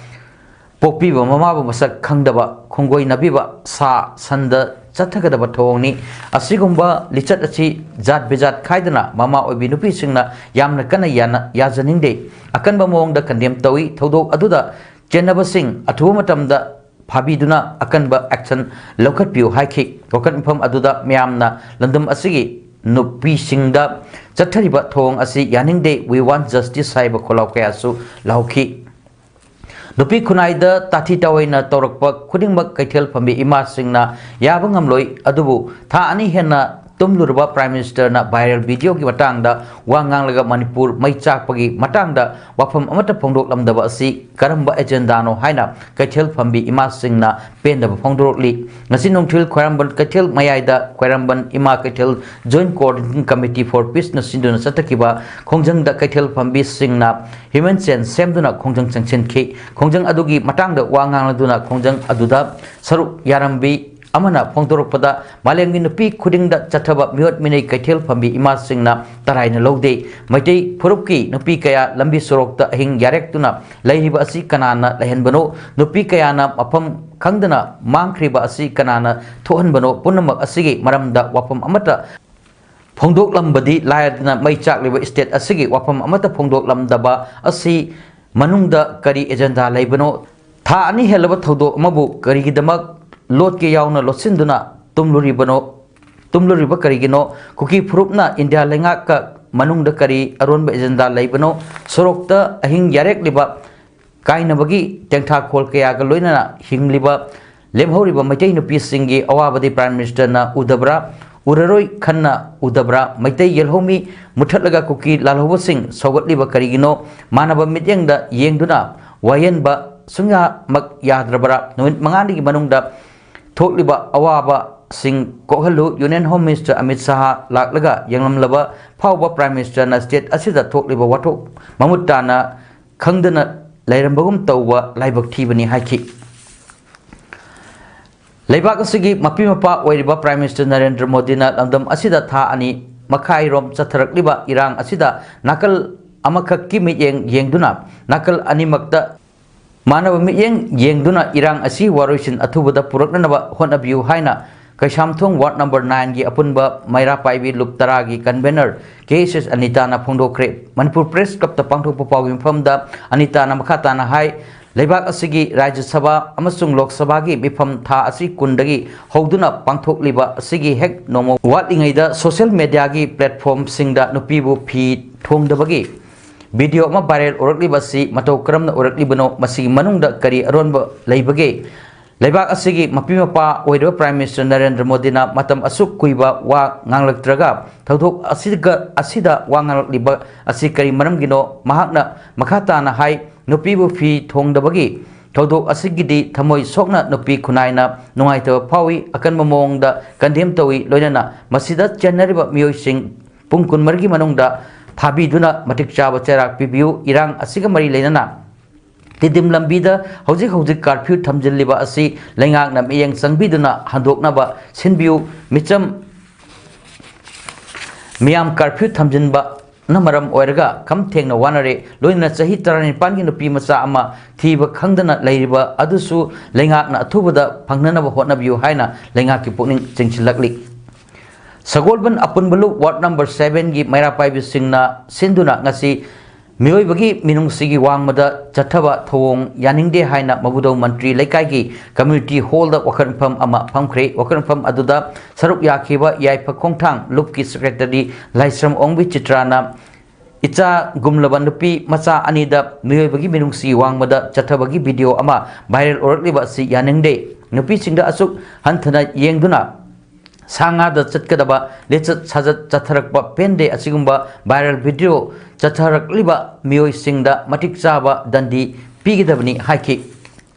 ꯄꯣꯛꯄꯤꯕ ꯃꯃꯥꯕꯨ ꯃꯁꯛ ꯈꯪꯗꯕ, ꯈꯣꯡꯒꯣꯏꯅꯕꯤꯕ, ꯁꯥ ꯁꯟꯗ ꯆꯠꯊꯒꯗꯕ ꯊꯧꯑꯣꯡꯅꯤ꯫ ꯑꯁꯤꯒꯨꯝꯕ ꯂꯤꯆꯠ ꯑꯁꯤ ꯖꯥꯠ ꯕꯤꯖꯥꯠ ꯈꯥꯏꯗꯅ ꯃꯃꯥ ꯑꯣꯏꯕꯤ ꯅꯨꯄꯤꯁꯤꯡꯅ ꯌꯥꯝꯅ ꯀꯟꯅ ꯌꯥꯅ-, ꯌꯥꯖꯅꯤꯡꯗꯦ꯫ ꯑꯀꯟꯕ ꯃꯑꯣꯡꯗ ꯀꯟꯗꯦꯝ ꯇꯧꯏ꯫ ꯊꯧꯗꯣꯛ ꯑꯗꯨꯗ ꯆꯦꯟꯅꯕꯁꯤꯡ ꯑꯊꯨꯕ ꯃꯇꯝꯗ ꯐꯥꯕꯤꯗꯨꯅ ꯑꯀꯟꯕ action ꯂꯧꯈꯠꯄꯤꯌꯨ ꯍꯥꯏꯈꯤ꯫ ꯋꯥꯀꯠ ꯃꯐꯝ ꯑꯗꯨꯗ ꯃꯤꯌꯥꯝꯅ ꯂꯝꯗꯝ ꯑꯁꯤꯒꯤ ꯅꯨꯄꯤꯁꯤꯡꯗ ꯆꯠꯊꯔꯤꯕ ꯊꯧꯑꯣꯡ ꯑꯁꯤ ꯌꯥꯅꯤꯡꯗꯦ, "We want justice" ꯍꯥꯏꯕ ꯈꯣꯜꯂꯥꯎ ꯀꯌꯥꯁꯨ ꯂꯥꯎꯈꯤ꯫ ꯅꯨꯄꯤ ꯈꯨꯟꯅꯥꯏꯗ ꯇꯥꯊꯤ ꯇꯥꯑꯣꯏꯅ ꯇꯧꯔꯛꯄ ꯈꯨꯗꯤꯡꯃꯛ ꯀꯩꯊꯦꯜ ꯐꯝꯕꯤ ꯏꯃꯥꯁꯤꯡꯅ ꯌꯥꯕ ꯉꯝꯂꯣꯏ꯫ ꯑꯗꯨꯕꯨ ꯊꯥ ꯑꯅꯤ ꯍꯦꯟꯅ ꯇꯨꯝꯂꯨꯔꯕ Prime Ministerꯅ viral videoꯒꯤ ꯃꯇꯥꯡꯗ ꯋꯥ ꯉꯥꯡꯂꯒ ꯃꯅꯤꯄꯨꯔ ꯃꯩ ꯆꯥꯛꯄꯒꯤ ꯃꯇꯥꯡꯗ ꯋꯥꯐꯝ ꯑꯃꯠꯇ ꯐꯣꯡꯗꯣꯛꯂꯝꯗꯕ ꯑꯁꯤ ꯀꯔꯝꯕ agendaꯅꯣ ꯍꯥꯏꯅ ꯀꯩꯊꯦꯜ ꯐꯝꯕꯤ ꯏꯃꯥꯁꯤꯡꯅ ꯄꯦꯟꯗꯕ ꯐꯣꯡꯗꯣꯔꯛꯂꯤ꯫ ꯉꯁꯤ ꯅꯨꯡꯊꯤꯜ ꯈ꯭ꯋꯥꯏꯔꯝꯕꯟ ꯀꯩꯊꯦꯜ ꯃꯌꯥꯏꯗ ꯈ꯭ꯋꯥꯏꯔꯝꯕꯟ ꯏꯃꯥ ꯀꯩꯊꯦꯜ Joint Coordinating Committee for Peaceꯅ ꯁꯤꯟꯗꯨꯅ ꯆꯠꯊꯈꯤꯕ ꯈꯣꯡꯖꯪꯗ ꯀꯩꯊꯦꯜ ꯐꯝꯕꯤꯁꯤꯡꯅ human chain ꯁꯦꯝꯗꯨꯅ ꯈꯣꯡꯖꯪ ꯆꯪꯁꯤꯟꯈꯤ꯫ ꯈꯣꯡꯖꯪ ꯑꯗꯨꯒꯤ ꯃꯇꯥꯡꯗ ꯋꯥ ꯉꯥꯡꯂꯗꯨꯅ ꯈꯣꯡꯖꯪ ꯑꯗꯨꯗ ꯁꯔꯨꯛ ꯌꯥꯔꯝꯕꯤ ꯑꯃꯅ ꯐꯣꯡꯗꯣꯔꯛꯄꯗ, ꯃꯥꯂꯦꯝꯒꯤ ꯅꯨꯄꯤ ꯈꯨꯗꯤꯡꯗ ꯆꯠꯊꯕ ꯃꯤꯑꯣꯠ ꯃꯤꯅꯩ ꯀꯩꯊꯦꯜ ꯐꯝꯕꯤ ꯏꯃꯥꯁꯤꯡꯅ ꯇꯔꯥꯏꯅ ꯂꯧꯗꯦ꯫ ꯃꯩꯇꯩ ꯐꯨꯔꯨꯞꯀꯤ ꯅꯨꯄꯤ ꯀꯌꯥ ꯂꯝꯕꯤ ꯁꯣꯔꯣꯛꯇ ꯑꯍꯤꯡ ꯌꯥꯔꯦꯛꯇꯨꯅ ꯂꯩꯔꯤꯕ ꯑꯁꯤ ꯀꯅꯥꯅ ꯂꯩꯍꯟꯕꯅꯣ? ꯅꯨꯄꯤ ꯀꯌꯥꯅ ꯃꯐꯝ ꯈꯪꯗꯅ ꯃꯥꯡꯈ꯭ꯔꯤꯕ ꯑꯁꯤ ꯀꯅꯥꯅ ꯊꯣꯛꯍꯟꯕꯅꯣ? ꯄꯨꯝꯅꯃꯛ ꯑꯁꯤꯒꯤ ꯃꯔꯝꯗ ꯋꯥꯐꯝ ꯑꯃꯠꯇ ꯐꯣꯡꯗꯣꯛꯂꯝꯕꯗꯤ ꯂꯥꯏꯔꯗꯅ, ꯃꯩ ꯆꯥꯛꯂꯤꯕ state ꯑꯁꯤꯒꯤ ꯋꯥꯐꯝ ꯑꯃꯠꯇ ꯐꯣꯡꯗꯣꯛꯂꯝꯗꯕ ꯑꯁꯤ ꯃꯅꯨꯡꯗ ꯀꯔꯤ agenda ꯂꯩꯕꯅꯣ? ꯊꯥ ꯑꯅꯤ ꯍꯦꯜꯂꯕ ꯊꯧꯗꯣꯛ ꯑꯃꯕꯨ ꯀꯔꯤꯒꯤꯗꯃꯛ ꯂꯣꯠꯀꯦ ꯌꯥꯎꯅ ꯂꯣꯠꯁꯤꯟꯗꯨꯅ ꯇꯨꯝꯂꯨꯔꯤꯕꯅꯣ? ꯇꯨꯝꯂꯨꯔꯤꯕ ꯀꯔꯤꯒꯤꯅꯣ? ꯀꯨꯀꯤ ꯐꯨꯔꯨꯞꯅ ꯏꯟꯗꯤꯌꯥ ꯂꯩꯉꯥꯛꯀ ꯃꯅꯨꯡꯗ ꯀꯔꯤ ꯑꯔꯣꯟꯕ agenda ꯂꯩꯕꯅꯣ? ꯁꯣꯔꯣꯛꯇ ꯑꯍꯤꯡ ꯌꯥꯔꯦꯛꯂꯤꯕ ꯀꯥꯏꯅꯕꯒꯤ ꯇꯦꯡꯊꯥꯈꯣꯜ ꯀꯌꯥꯒ ꯂꯣꯏꯅꯅ ꯍꯤꯡꯂꯤꯕ, ꯂꯦꯝꯍꯧꯔꯤꯕ ꯃꯩꯇꯩ ꯅꯨꯄꯤꯁꯤꯡꯒꯤ ꯑꯋꯥꯕꯗꯤ Prime Ministerꯅ ꯎꯗꯕ꯭ꯔꯥ? ꯎꯔꯔꯣꯏ ꯈꯟꯅ ꯎꯗꯕ꯭ꯔꯥ? ꯃꯩꯇꯩ ꯌꯦꯜꯍꯧꯃꯤ ꯃꯨꯊꯠꯂꯒ ꯀꯨꯀꯤ ꯂꯥꯜꯍꯧꯕꯁꯤꯡ ꯁꯧꯒꯠꯂꯤꯕ ꯀꯔꯤꯒꯤꯅꯣ? ꯃꯥꯟꯅꯕ ꯃꯤꯠꯌꯦꯡꯗ ꯌꯦꯡꯗꯨꯅ ꯋꯥꯌꯦꯟꯕ ꯁꯨꯡꯌꯥꯃꯛ ꯌꯥꯗ꯭ꯔꯕ꯭ꯔꯥ? ꯅꯨꯃꯤꯠ ꯃꯉꯥꯅꯤꯒꯤ ꯃꯅꯨꯡꯗ ꯊꯣꯛꯂꯤꯕ ꯑꯋꯥꯕꯁꯤꯡ ꯀꯣꯛꯍꯜꯂꯨ꯫ Union Home Minister Amit Shah ꯂꯥꯛꯂꯒ ꯌꯦꯡꯂꯝꯂꯕ ꯐꯥꯎꯕ Prime Ministerꯅ state ꯑꯁꯤꯗ ꯊꯣꯛꯂꯤꯕ ꯋꯥꯊꯣꯛ ꯃꯃꯨꯠ ꯇꯥꯅ ꯈꯪꯗꯅ ꯂꯩꯔꯝꯕꯒꯨꯝ ꯇꯧꯕ ꯂꯥꯏꯕꯛ ꯊꯤꯕꯅꯤ ꯍꯥꯏꯈꯤ꯫ ꯂꯩꯕꯥꯛ ꯑꯁꯤꯒꯤ ꯃꯄꯤ ꯃꯄꯥ ꯑꯣꯏꯔꯤꯕ Prime Minister ꯅꯔꯦꯟꯗ꯭ꯔ ꯃꯣꯗꯤꯅ ꯂꯝꯗꯝ ꯑꯁꯤꯗ ꯊꯥ ꯑꯅꯤ ꯃꯈꯥꯏꯔꯣꯝ ꯆꯠꯊꯔꯛꯂꯤꯕ ꯏꯔꯥꯡ ꯑꯁꯤꯗ ꯅꯥꯀꯜ ꯑꯃꯈꯛꯀꯤ ꯃꯤꯠꯌꯦꯡ ꯌꯦꯡꯗꯨꯅ, ꯅꯥꯀꯜ ꯑꯅꯤꯃꯛꯇ ꯃꯥꯟꯅꯕ ꯃꯤꯠꯌꯦꯡ ꯌꯦꯡꯗꯨꯅ ꯏꯔꯥꯡ ꯑꯁꯤ ꯋꯥꯔꯣꯏꯁꯤꯟ ꯑꯊꯨꯕꯗ ꯄꯨꯔꯛꯅꯅꯕ ꯍꯣꯠꯅꯕꯤꯌꯨ ꯍꯥꯏꯅ ꯀꯩꯁꯥꯝꯊꯣꯡ ward number nineꯒꯤ ꯑꯄꯨꯟꯕ ꯃꯩꯔꯥ ꯄꯥꯏꯕꯤ ꯂꯨꯞ ꯇꯔꯥꯒꯤ convener ꯀꯦ ꯑꯦꯁ ꯑꯦꯁ ꯑꯅꯤꯇꯥꯅ ꯐꯣꯡꯗꯣꯛꯈ꯭ꯔꯦ꯫ ꯃꯅꯤꯄꯨꯔ Press Clubꯇ ꯄꯥꯡꯊꯣꯛꯄ ꯄꯥꯎꯒꯤ ꯃꯐꯝꯗ ꯑꯅꯤꯇꯥꯅ ꯃꯈꯥ ꯇꯥꯅ ꯍꯥꯏ, ꯂꯩꯕꯥꯛ ꯑꯁꯤꯒꯤ ꯔꯥꯖ꯭ꯌ ꯁꯚꯥ ꯑꯃꯁꯨꯡ ꯂꯣꯛ ꯁꯚꯥꯒꯤ ꯃꯤꯐꯝ ꯊꯥ ꯑꯁꯤ ꯀꯨꯟꯗꯒꯤ ꯍꯧꯗꯨꯅ ꯄꯥꯡꯊꯣꯛꯂꯤꯕ ꯑꯁꯤꯒꯤ ꯍꯦꯛ ꯅꯣꯡꯃ ꯋꯥꯠꯂꯤꯉꯩꯗ social mediaꯒꯤ platformꯁꯤꯡꯗ ꯅꯨꯄꯤꯕꯨ ꯐꯤ ꯊꯣꯡꯗꯕꯒꯤ video ꯑꯃ viral ꯑꯣꯏꯔꯛꯂꯤꯕ ꯑꯁꯤ ꯃꯇꯧ ꯀꯔꯝꯅ ꯑꯣꯏꯔꯛꯂꯤꯕꯅꯣ? ꯃꯁꯤꯒꯤ ꯃꯅꯨꯡꯗ ꯀꯔꯤ ꯑꯔꯣꯟꯕ ꯂꯩꯕꯒꯦ? ꯂꯩꯕꯥꯛ ꯑꯁꯤꯒꯤ ꯃꯄꯤ ꯃꯄꯥ ꯑꯣꯏꯔꯤꯕ Prime Minister ꯅꯔꯦꯟꯗ꯭ꯔ ꯃꯣꯗꯤꯅ ꯃꯇꯝ ꯑꯁꯨꯛ ꯀꯨꯏꯕ ꯋꯥ ꯉꯥꯡꯂꯛꯇ꯭ꯔꯒ ꯊꯧꯗꯣꯛ ꯑꯁꯤꯒ, ꯑꯁꯤꯗ ꯋꯥ ꯉꯥꯡꯂꯛꯂꯤꯕ ꯑꯁꯤ ꯀꯔꯤ ꯃꯔꯝꯒꯤꯅꯣ? ꯃꯍꯥꯛꯅ ꯃꯈꯥ ꯇꯥꯅ ꯍꯥꯏ, ꯅꯨꯄꯤꯕꯨ ꯐꯤ ꯊꯣꯡꯗꯕꯒꯤ ꯊꯧꯗꯣꯛ ꯑꯁꯤꯒꯤꯗꯤ ꯊꯃꯣꯏ ꯁꯣꯛꯅ ꯅꯨꯄꯤ ꯈꯨꯟꯅꯥꯏꯅ ꯅꯨꯡꯉꯥꯏꯇꯕ ꯐꯥꯎꯏ, ꯑꯀꯟꯕ ꯃꯑꯣꯡꯗ condemn ꯇꯧꯏ, ꯂꯣꯏꯅꯅ ꯃꯁꯤꯗ ꯆꯦꯟꯅꯔꯤꯕ ꯃꯤꯑꯣꯏꯁꯤꯡ ꯄꯨꯡ ꯀꯨꯟꯃꯔꯤꯒꯤ ꯃꯅꯨꯡꯗ ꯐꯥꯕꯤꯗꯨꯅ ꯃꯇꯤꯛ ꯆꯥꯕ ꯆꯩꯔꯥꯛ ꯄꯤꯕꯤꯌꯨ꯫ ꯏꯔꯥꯡ ꯑꯁꯤꯒ ꯃꯔꯤ ꯂꯩꯅꯅ ꯇꯤꯗꯤꯝ ꯂꯝꯕꯤꯗ ꯍꯧꯖꯤꯛ ꯍꯧꯖꯤꯛ ꯀꯥꯔꯐ꯭ꯌꯨ ꯊꯝꯖꯤꯜꯂꯤꯕ ꯑꯁꯤ ꯂꯩꯉꯥꯛꯅ ꯃꯤꯠꯌꯦꯡ ꯆꯪꯕꯤꯗꯨꯅ ꯍꯟꯗꯣꯛꯅꯕ ꯁꯤꯟꯕꯤꯌꯨ꯫ ꯃꯤꯆꯝ ꯃꯤꯌꯥꯝ ꯀꯥꯔꯐ꯭ꯌꯨ ꯊꯝꯖꯤꯟꯕꯅ ꯃꯔꯝ ꯑꯣꯏꯔꯒ ꯈꯝ ꯊꯦꯡꯅ ꯋꯥꯅꯔꯦ꯫ ꯂꯣꯏꯅꯅ ꯆꯍꯤ ꯇꯔꯥꯅꯤꯄꯥꯟꯒꯤ ꯅꯨꯄꯤ ꯃꯆꯥ ꯑꯃ ꯊꯤꯕ ꯈꯪꯗꯅ ꯂꯩꯔꯤꯕ ꯑꯗꯨꯁꯨ ꯂꯩꯉꯥꯛꯅ ꯑꯊꯨꯕꯗ ꯐꯪꯅꯅꯕ ꯍꯣꯠꯅꯕꯤꯌꯨ ꯍꯥꯏꯅ ꯂꯩꯉꯥꯛꯀꯤ ꯄꯨꯛꯅꯤꯡ ꯆꯤꯡꯁꯤꯜꯂꯛꯂꯤ꯫ ꯁꯒꯣꯜꯕꯟ ꯑꯄꯨꯟꯕ ꯂꯨꯞ ꯋꯥꯔꯗ ꯅꯝꯕꯔ ꯁꯚꯦꯟꯒꯤ ꯃꯩꯔꯥ ꯄꯥꯏꯕꯤꯁꯤꯡꯅ ꯁꯤꯟꯗꯨꯅ ꯉꯁꯤ ꯃꯤꯑꯣꯏꯕꯒꯤ ꯃꯤꯅꯨꯡꯁꯤꯒꯤ ꯋꯥꯡꯃꯗ ꯆꯠꯊꯕ ꯊꯧꯑꯣꯡ ꯌꯥꯅꯤꯡꯗꯦ ꯍꯥꯏꯅ ꯃꯕꯨꯗꯧ ꯃꯟꯇ꯭ꯔꯤ ꯂꯩꯀꯥꯏꯒꯤ ꯀꯝꯃ꯭ꯌꯨꯅꯤꯇꯤ ꯍꯣꯜꯗ ꯋꯥꯀꯠ ꯃꯤꯐꯝ ꯑꯃ ꯐꯝꯈ꯭ꯔꯦ꯫ ꯋꯥꯀꯠ ꯃꯤꯐꯝ ꯑꯗꯨꯗ ꯁꯔꯨꯛ ꯌꯥꯈꯤꯕ ꯌꯥꯏꯐ ꯈꯣꯡꯊꯥꯡ ꯂꯨꯞꯀꯤ ꯁꯦꯀ꯭ꯔꯦꯇꯔꯤ ꯂꯥꯏꯁ꯭ꯔꯝ ꯑꯣꯡꯕꯤ ꯆꯤꯇ꯭ꯔꯥꯅ ꯏꯆꯥꯒꯨꯝꯂꯕ ꯅꯨꯄꯤ ꯃꯆꯥ ꯑꯅꯤꯗ ꯃꯤꯑꯣꯏꯕꯒꯤ ꯃꯤꯅꯨꯡꯁꯤ ꯋꯥꯡꯃꯗ ꯆꯠꯊꯕꯒꯤ ꯚꯤꯗꯤꯑꯣ ꯑꯃ ꯚꯥꯏꯔꯦꯜ ꯑꯣꯏꯔꯛꯂꯤꯕ ꯑꯁꯤ ꯌꯥꯅꯤꯡꯗꯦ꯫ ꯅꯨꯄꯤꯁꯤꯡꯗ ꯑꯁꯨꯛ ꯍꯟꯊꯅ ꯌꯦꯡꯗꯨꯅ ꯁꯥ ꯉꯥꯗ ꯆꯠꯀꯗꯕ ꯂꯤꯆꯠ ꯁꯥꯖꯠ ꯆꯠꯊꯔꯛꯄ ꯄꯦꯟꯗꯦ꯫ ꯑꯁꯤꯒꯨꯝꯕ ꯚꯥꯏꯔꯦꯜ ꯚꯤꯗꯤꯑꯣ ꯆꯠꯊꯔꯛꯂꯤꯕ ꯃꯤꯑꯣꯏꯁꯤꯡꯗ ꯃꯇꯤꯛ ꯆꯥꯕ ꯗꯟꯗꯤ ꯄꯤꯒꯗꯕꯅꯤ ꯍꯥꯏꯈꯤ꯫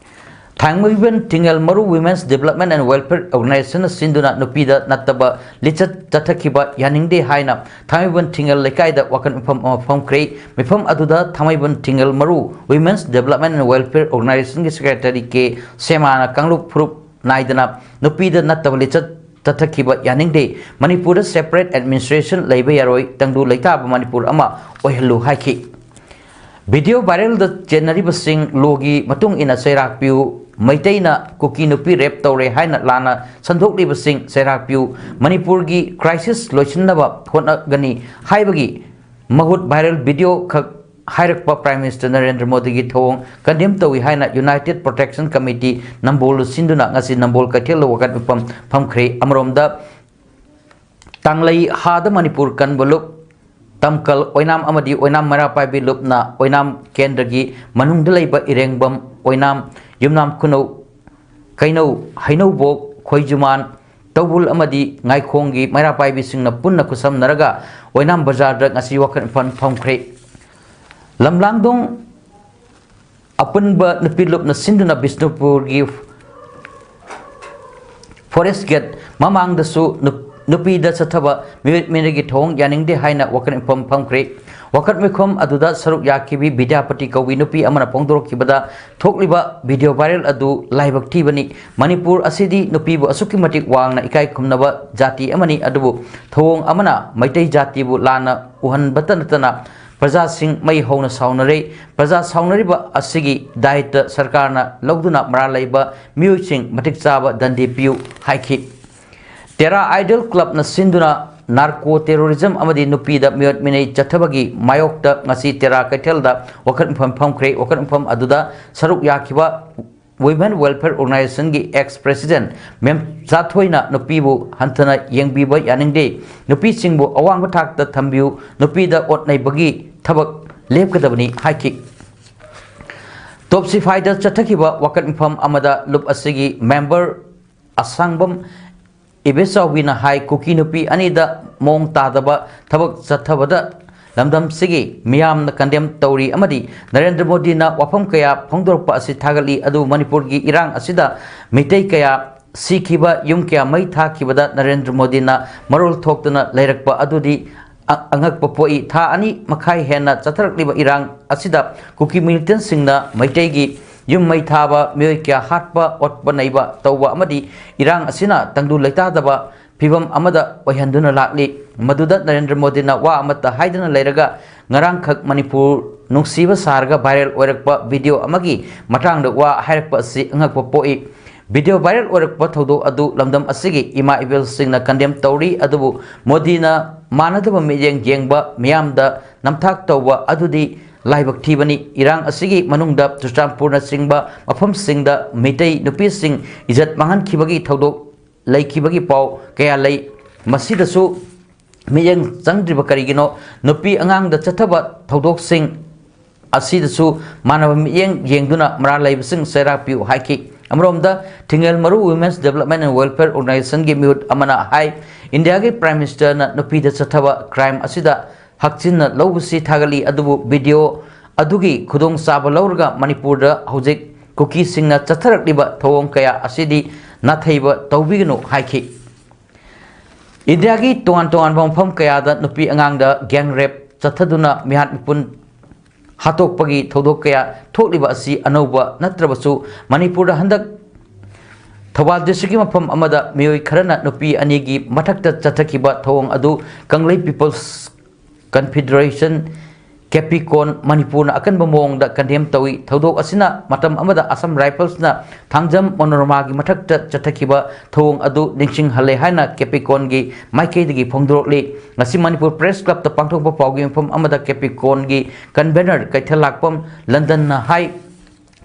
ꯊꯥꯡꯃꯩꯕꯟ ꯊꯤꯡꯉꯦꯜ ꯃꯔꯨ Women's Development and Welfare Organization ꯁꯤꯟꯗꯨꯅ ꯅꯨꯄꯤꯗ ꯅꯠꯇꯕ ꯂꯤꯆꯠ ꯆꯠꯊꯈꯤꯕ ꯌꯥꯅꯤꯡꯗꯦ ꯍꯥꯏꯅ ꯊꯥꯡꯃꯩꯕꯟ ꯊꯤꯡꯉꯦꯜ ꯂꯩꯀꯥꯏꯗ ꯋꯥꯀꯠ ꯃꯤꯐꯝ ꯑꯃ ꯐꯝꯈ꯭ꯔꯦ꯫ ꯃꯤꯐꯝ ꯑꯗꯨꯗ ꯊꯥꯡꯃꯩꯕꯟ ꯊꯤꯡꯉꯦꯜ ꯃꯔꯨ Women's Development and Welfare Organization ꯒꯤ ꯁꯦꯀ꯭ꯔꯦꯇꯔꯤ ꯀꯦ ꯁꯦꯃꯥꯅ ꯀꯥꯡꯂꯨꯞ ꯐꯨꯔꯨꯞ ꯅꯥꯏꯗꯅ ꯅꯨꯄꯤꯗ ꯅꯠꯇꯕ ꯂꯤꯆꯠ ꯆꯠꯊꯈꯤꯕ ꯌꯥꯅꯤꯡꯗꯦ꯫ ꯃꯅꯤꯄꯨꯔꯗ separate administration ꯂꯩꯕ ꯌꯥꯔꯣꯏ꯫ ꯇꯪꯗꯨ ꯂꯩꯇꯥꯕ ꯃꯅꯤꯄꯨꯔ ꯑꯃ ꯑꯣꯏꯍꯜꯂꯨ ꯍꯥꯏꯈꯤ꯫ ꯚꯤꯗꯤꯑꯣ ꯚꯥꯏꯔꯦꯜꯗ ꯆꯦꯟꯅꯔꯤꯕꯁꯤꯡ ꯂꯣꯒꯤ ꯃꯇꯨꯡ ꯏꯟꯅ ꯆꯩꯔꯥꯛ ꯄꯤꯌꯨ, ꯃꯩꯇꯩꯅ ꯀꯨꯀꯤ ꯅꯨꯄꯤ ꯔꯦꯞ ꯇꯧꯔꯦ ꯍꯥꯏꯅ ꯂꯥꯟꯅ ꯁꯟꯗꯣꯛꯂꯤꯕꯁꯤꯡ ꯆꯩꯔꯥꯛ ꯄꯤꯌꯨ, ꯃꯅꯤꯄꯨꯔꯒꯤ ꯀ꯭ꯔꯥꯏꯁꯤꯁ ꯂꯣꯏꯁꯤꯟꯅꯕ ꯍꯣꯠꯅꯒꯅꯤ ꯍꯥꯏꯕꯒꯤ ꯃꯍꯨꯠ ꯚꯥꯏꯔꯦꯜ ꯚꯤꯗꯤꯑꯣ ꯈꯛ ꯍꯥꯏꯔꯛꯄ ꯄ꯭ꯔꯥꯏꯝ ꯃꯤꯅꯤꯁꯇꯔ ꯅꯔꯦꯟꯗ꯭ꯔ ꯃꯣꯗꯤꯒꯤ ꯊꯧꯑꯣꯡ ꯀꯟꯗꯦꯝ ꯇꯧꯏ ꯍꯥꯏꯅ United Protection Committee ꯅꯝꯕꯣꯜꯗ ꯁꯤꯟꯗꯨꯅ ꯉꯁꯤ ꯅꯝꯕꯣꯜ ꯀꯩꯊꯦꯜꯗ ꯋꯥꯀꯠ ꯃꯤꯐꯝ ꯐꯝꯈ꯭ꯔꯦ꯫ ꯑꯃꯔꯣꯝꯗ ꯇꯥꯡꯂꯩ ꯍꯥꯗ ꯃꯅꯤꯄꯨꯔ ꯀꯟꯕ ꯂꯨꯞ, ꯇꯝꯀꯜ ꯑꯣꯏꯅꯥꯝ ꯑꯃꯗꯤ ꯑꯣꯏꯅꯥꯝ ꯃꯩꯔꯥ ꯄꯥꯏꯕꯤ ꯂꯨꯞꯅ ꯑꯣꯏꯅꯥꯝ ꯀꯦꯟꯗ꯭ꯔꯒꯤ ꯃꯅꯨꯡꯗ ꯂꯩꯕ ꯏꯔꯦꯡꯕꯝ, ꯑꯣꯏꯅꯥꯝ, ꯌꯨꯝꯅꯥꯝ ꯈꯨꯅꯧ, ꯀꯩꯅꯧ, ꯍꯩꯅꯧꯕꯣꯛ, ꯈꯣꯏꯖꯨꯃꯥꯟ, ꯇꯧꯕꯨꯜ ꯑꯃꯗꯤ ꯉꯥꯏꯈꯣꯡꯒꯤ ꯃꯩꯔꯥ ꯄꯥꯏꯕꯤꯁꯤꯡꯅ ꯄꯨꯟꯅ ꯈꯨꯠꯁꯝꯅꯔꯒ ꯑꯣꯏꯅꯥꯝ ꯕꯖꯥꯔꯗ ꯉꯁꯤ ꯋꯥꯀꯠ ꯃꯤꯐꯝ ꯐꯝꯈ꯭ꯔꯦ꯫ ꯂꯝꯂꯥꯡꯗꯣꯡ ꯑꯄꯨꯟꯕ ꯅꯨꯄꯤ ꯂꯨꯞꯅ ꯁꯤꯟꯗꯨꯅ ꯕꯤꯁꯅꯨꯄꯨꯔꯒꯤ ꯐꯣꯔꯦꯁ ꯒꯦꯠ ꯃꯃꯥꯡꯗꯁꯨ ꯅꯨꯞ-, ꯅꯨꯄꯤꯗ ꯆꯠꯊꯕ ꯃꯤꯑꯣꯠ ꯃꯤꯅꯩꯒꯤ ꯊꯧꯑꯣꯡ ꯌꯥꯅꯤꯡꯗꯦ ꯍꯥꯏꯅ ꯋꯥꯀꯠ ꯃꯤꯐꯝ ꯐꯝꯈ꯭ꯔꯦ꯫ ꯋꯥꯀꯠ ꯃꯤꯐꯝ ꯑꯗꯨꯗ ꯁꯔꯨꯛ ꯌꯥꯈꯤꯕꯤ ꯕꯤꯗ꯭ꯌꯥꯄꯇꯤ ꯀꯧꯕꯤ ꯅꯨꯄꯤ ꯑꯃꯅ ꯐꯣꯡꯗꯣꯔꯛꯈꯤꯕꯗ, ꯊꯣꯛꯂꯤꯕ video viral ꯑꯗꯨ ꯂꯥꯏꯕꯛ ꯊꯤꯕꯅꯤ꯫ ꯃꯅꯤꯄꯨꯔ ꯑꯁꯤꯗꯤ ꯅꯨꯄꯤꯕꯨ ꯑꯁꯨꯛꯀꯤ ꯃꯇꯤꯛ ꯋꯥꯡꯅ ꯏꯀꯥꯏ ꯈꯨꯝꯅꯕ ꯖꯥꯇꯤ ꯑꯃꯅꯤ, ꯑꯗꯨꯕꯨ ꯊꯧꯑꯣꯡ ꯑꯃꯅ ꯃꯩꯇꯩ ꯖꯥꯇꯤꯕꯨ ꯂꯥꯟꯅ ꯎꯍꯟꯕꯇ ꯅꯠꯇꯅ ꯄ꯭ꯔꯖꯥꯁꯤꯡ ꯃꯩ ꯍꯧꯅ ꯁꯥꯎꯅꯔꯦ꯫ ꯄ꯭ꯔꯖꯥ ꯁꯥꯎꯅꯔꯤꯕ ꯑꯁꯤꯒꯤ ꯗꯥꯏꯇ ꯁꯔꯀꯥꯔꯅ ꯂꯧꯗꯨꯅ ꯃꯔꯥꯜ ꯂꯩꯕ ꯃꯤꯑꯣꯏꯁꯤꯡ ꯃꯇꯤꯛ ꯆꯥꯕ ꯗꯟꯗꯤ ꯄꯤꯌꯨ ꯍꯥꯏꯈꯤ꯫ ꯇꯦꯔꯥ ꯑꯥꯏꯗꯜ ꯀ꯭ꯂꯕꯅ ꯁꯤꯟꯗꯨꯅ ꯅꯥꯔꯀꯣ ꯇꯦꯔꯣꯔꯤꯖꯝ ꯑꯃꯗꯤ ꯅꯨꯄꯤꯗ ꯃꯤꯑꯣꯠ ꯃꯤꯅꯩ ꯆꯠꯊꯕꯒꯤ ꯃꯥꯌꯣꯛꯇ ꯉꯁꯤ ꯇꯦꯔꯥ ꯀꯩꯊꯦꯜꯗ ꯋꯥꯀꯠ ꯃꯤꯐꯝ ꯐꯝꯈ꯭ꯔꯦ꯫ ꯋꯥꯀꯠ ꯃꯤꯐꯝ ꯑꯗꯨꯗ ꯁꯔꯨꯛ ꯌꯥꯈꯤꯕ Women Welfare Organizationꯒꯤ ex president ꯃꯦꯝ ꯆꯥꯊꯣꯏꯅ ꯅꯨꯄꯤꯕꯨ ꯍꯟꯊꯅ ꯌꯦꯡꯕꯤꯕ ꯌꯥꯅꯤꯡꯗꯦ, ꯅꯨꯄꯤꯁꯤꯡꯕꯨ ꯑꯋꯥꯡꯕ ꯊꯥꯛꯇ ꯊꯝꯕꯤꯌꯨ, ꯅꯨꯄꯤꯗ ꯑꯣꯠ ꯅꯩꯕꯒꯤ ꯊꯕꯛ ꯂꯦꯞꯀꯗꯕꯅꯤ ꯍꯥꯏꯈꯤ꯫ ꯇꯣꯞꯁꯤꯐꯥꯏꯗ ꯆꯠꯊꯈꯤꯕ ꯋꯥꯀꯠ ꯃꯤꯐꯝ ꯑꯃꯗ ꯂꯨꯞ ꯑꯁꯤꯒꯤ ꯃꯦꯝꯕꯔ ꯑꯁꯥꯡꯕꯝ ꯏꯕꯦꯆꯥꯎꯕꯤꯅ ꯍꯥꯏ, ꯀꯨꯀꯤ ꯅꯨꯄꯤ ꯑꯅꯤꯗ ꯃꯑꯣꯡ ꯇꯥꯗꯕ ꯊꯕꯛ ꯆꯠꯊꯕꯗ ꯂꯝꯗꯝꯁꯤꯒꯤ ꯃꯤꯌꯥꯝꯅ condemn ꯇꯧꯔꯤ ꯑꯃꯗꯤ ꯅꯔꯦꯟꯗ꯭ꯔ ꯃꯣꯗꯤꯅ ꯋꯥꯐꯝ ꯀꯌꯥ ꯐꯣꯡꯗꯣꯔꯛꯄ ꯑꯁꯤ ꯊꯥꯒꯠꯂꯤ꯫ ꯑꯗꯨꯕꯨ ꯃꯅꯤꯄꯨꯔꯒꯤ ꯏꯔꯥꯡ ꯑꯁꯤꯗ ꯃꯤꯇꯩ ꯀꯌꯥ ꯁꯤꯈꯤꯕ, ꯌꯨꯝ ꯀꯌꯥ ꯃꯩ ꯊꯥꯈꯤꯕꯗ ꯅꯔꯦꯟꯗ꯭ꯔ ꯃꯣꯗꯤꯅ ꯃꯔꯣꯜ ꯊꯣꯛꯇꯅ ꯂꯩꯔꯛꯄ ꯑꯗꯨꯗꯤ ꯑ-, ꯑꯉꯛꯄ ꯄꯣꯛꯏ꯫ ꯊꯥ ꯑꯅꯤ ꯃꯈꯥꯏ ꯍꯦꯟꯅ ꯆꯠꯊꯔꯛꯂꯤꯕ ꯏꯔꯥꯡ ꯑꯁꯤꯗ ꯀꯨꯀꯤ militantꯁꯤꯡꯅ ꯃꯩꯇꯩꯒꯤ ꯌꯨꯝ ꯃꯩ ꯊꯥꯕ, ꯃꯤꯑꯣꯏ ꯀꯌꯥ ꯍꯥꯠꯄ, ꯑꯣꯠꯄ ꯅꯩꯕ ꯇꯧꯕ ꯑꯃꯗꯤ ꯏꯔꯥꯡ ꯑꯁꯤꯅ ꯇꯪꯗꯨ ꯂꯩꯇꯥꯗꯕ ꯐꯤꯕꯝ ꯑꯃꯗ ꯑꯣꯏꯍꯟꯗꯨꯅ ꯂꯥꯛꯂꯤ꯫ ꯃꯗꯨꯗ ꯅꯔꯦꯟꯗ꯭ꯔ ꯃꯣꯗꯤꯅ ꯋꯥ ꯑꯃꯠꯇ ꯍꯥꯏꯗꯅ ꯂꯩꯔꯒ, ꯉꯔꯥꯡꯈꯛ ꯃꯅꯤꯄꯨꯔ ꯅꯨꯡꯁꯤꯕ ꯁꯥꯔꯒ viral ꯑꯣꯏꯔꯛꯄ video ꯑꯃꯒꯤ ꯃꯇꯥꯡꯗ ꯋꯥ ꯍꯥꯏꯔꯛꯄ ꯑꯁꯤ ꯑꯉꯛꯄ ꯄꯣꯛꯏ꯫ Video viral ꯑꯣꯏꯔꯛꯄ ꯊꯧꯗꯣꯛ ꯑꯗꯨ ꯂꯝꯗꯝ ꯑꯁꯤꯒꯤ ꯏꯃꯥ ꯏꯕꯦꯜꯁꯤꯡꯅ condemn ꯇꯧꯔꯤ, ꯑꯗꯨꯕꯨ ꯃꯣꯗꯤꯅ ꯃꯥꯟꯅꯗꯕ ꯃꯤꯠꯌꯦꯡ ꯌꯦꯡꯕ, ꯃꯤꯌꯥꯝꯗ ꯅꯝꯊꯥꯛ ꯇꯧꯕ ꯑꯗꯨꯗꯤ ꯂꯥꯏꯕꯛ ꯊꯤꯕꯅꯤ꯫ ꯏꯔꯥꯡ ꯑꯁꯤꯒꯤ ꯃꯅꯨꯡꯗ ꯆꯨꯔꯆꯥꯟꯄꯨꯔꯅꯆꯤꯡꯕ ꯃꯐꯝꯁꯤꯡꯗ ꯃꯤꯇꯩ ꯅꯨꯄꯤꯁꯤꯡ ꯏꯖꯠ ꯃꯥꯡꯍꯟꯈꯤꯕꯒꯤ ꯊꯧꯗꯣꯛ ꯂꯩꯈꯤꯕꯒꯤ ꯄꯥꯎ ꯀꯌꯥ ꯂꯩ꯫ ꯃꯁꯤꯗꯁꯨ ꯃꯤꯠꯌꯦꯡ ꯆꯪꯗ꯭ꯔꯤꯕ ꯀꯔꯤꯒꯤꯅꯣ? ꯅꯨꯄꯤ ꯑꯉꯥꯡꯗ ꯆꯠꯊꯕ ꯊꯧꯗꯣꯛꯁꯤꯡ ꯑꯁꯤꯗꯁꯨ ꯃꯥꯟꯅꯕ ꯃꯤꯠꯌꯦꯡ ꯌꯦꯡꯗꯨꯅ ꯃꯔꯥꯜ ꯂꯩꯕꯁꯤꯡ ꯆꯩꯔꯥꯛ ꯄꯤꯌꯨ ꯍꯥꯏꯈꯤ꯫ ꯑꯃꯔꯣꯝꯗ, ꯊꯤꯡꯉꯦꯜ ꯃꯔꯨ Women's Development and Welfare Organizationꯒꯤ ꯃꯤꯍꯨꯠ ꯑꯃꯅ ꯍꯥꯏ, ꯏꯟꯗꯤꯌꯥꯒꯤ Prime Ministerꯅ ꯅꯨꯄꯤꯗ ꯆꯠꯊꯕ crime ꯑꯁꯤꯗ ꯍꯛꯆꯤꯟꯅ ꯂꯧꯕꯁꯤ ꯊꯥꯒꯠꯂꯤ, ꯑꯗꯨꯕꯨ video ꯑꯗꯨꯒꯤ ꯈꯨꯗꯣꯡꯆꯥꯕ ꯂꯧꯔꯒ ꯃꯅꯤꯄꯨꯔꯗ ꯍꯧꯖꯤꯛ ꯀꯨꯀꯤꯁꯤꯡꯅ ꯆꯠꯊꯔꯛꯂꯤꯕ ꯊꯧꯑꯣꯡ ꯀꯌꯥ ꯑꯁꯤꯗꯤ ꯅꯥꯊꯩꯕ ꯇꯧꯕꯤꯒꯅꯨ ꯍꯥꯏꯈꯤ꯫ ꯏꯟꯗꯤꯌꯥꯒꯤ ꯇꯣꯉꯥꯟ ꯇꯣꯉꯥꯟꯕ ꯃꯐꯝ ꯀꯌꯥꯗ ꯅꯨꯄꯤ ꯑꯉꯥꯡꯗ gang rape ꯆꯠꯊꯗꯨꯅ ꯃꯤꯍꯥꯠ ꯃꯤꯄꯨꯟ ꯍꯥꯠꯇꯣꯛꯄꯒꯤ ꯊꯧꯗꯣꯛ ꯀꯌꯥ ꯊꯣꯛꯂꯤꯕ ꯑꯁꯤ ꯑꯅꯧꯕ ꯅꯠꯇ꯭ꯔꯕꯁꯨ, ꯃꯅꯤꯄꯨꯔꯗ ꯍꯟꯗꯛ ꯊꯧꯕꯥꯜ districtꯀꯤ ꯃꯐꯝ ꯑꯃꯗ ꯃꯤꯑꯣꯏ ꯈꯔꯅ ꯅꯨꯄꯤ ꯑꯅꯤꯒꯤ ꯃꯊꯛꯇ ꯆꯠꯊꯈꯤꯕ ꯊꯧꯑꯣꯡ ꯑꯗꯨ ꯀꯪꯂꯩ People's Confederation, ꯀꯦꯄꯤꯀꯣꯟ, ꯃꯅꯤꯄꯨꯔꯅ ꯑꯀꯟꯕ ꯃꯑꯣꯡꯗ condemn ꯇꯧꯏ꯫ ꯊꯧꯗꯣꯛ ꯑꯁꯤꯅ ꯃꯇꯝ ꯑꯃꯗ Assam Riflesꯅ ꯊꯥꯡꯖꯝ ꯃꯅꯣꯔꯃꯥꯒꯤ ꯃꯊꯛꯇ ꯆꯠꯊꯈꯤꯕ ꯊꯧꯑꯣꯡ ꯑꯗꯨ ꯅꯤꯡꯁꯤꯡꯍꯜꯂꯦ ꯍꯥꯏꯅ ꯀꯦꯄꯤꯀꯣꯟꯒꯤ ꯃꯥꯏꯀꯩꯗꯒꯤ ꯐꯣꯡꯗꯣꯔꯛꯂꯤ꯫ ꯉꯁꯤ ꯃꯅꯤꯄꯨꯔ Press Clubꯇ ꯄꯥꯡꯊꯣꯛꯄ ꯄꯥꯎꯒꯤ ꯃꯐꯝ ꯑꯃꯗ ꯀꯦꯄꯤꯀꯣꯟꯒꯤ convener ꯀꯩꯊꯦꯜꯂꯥꯛꯄꯝ ꯂꯟꯗꯟꯅ ꯍꯥꯏ,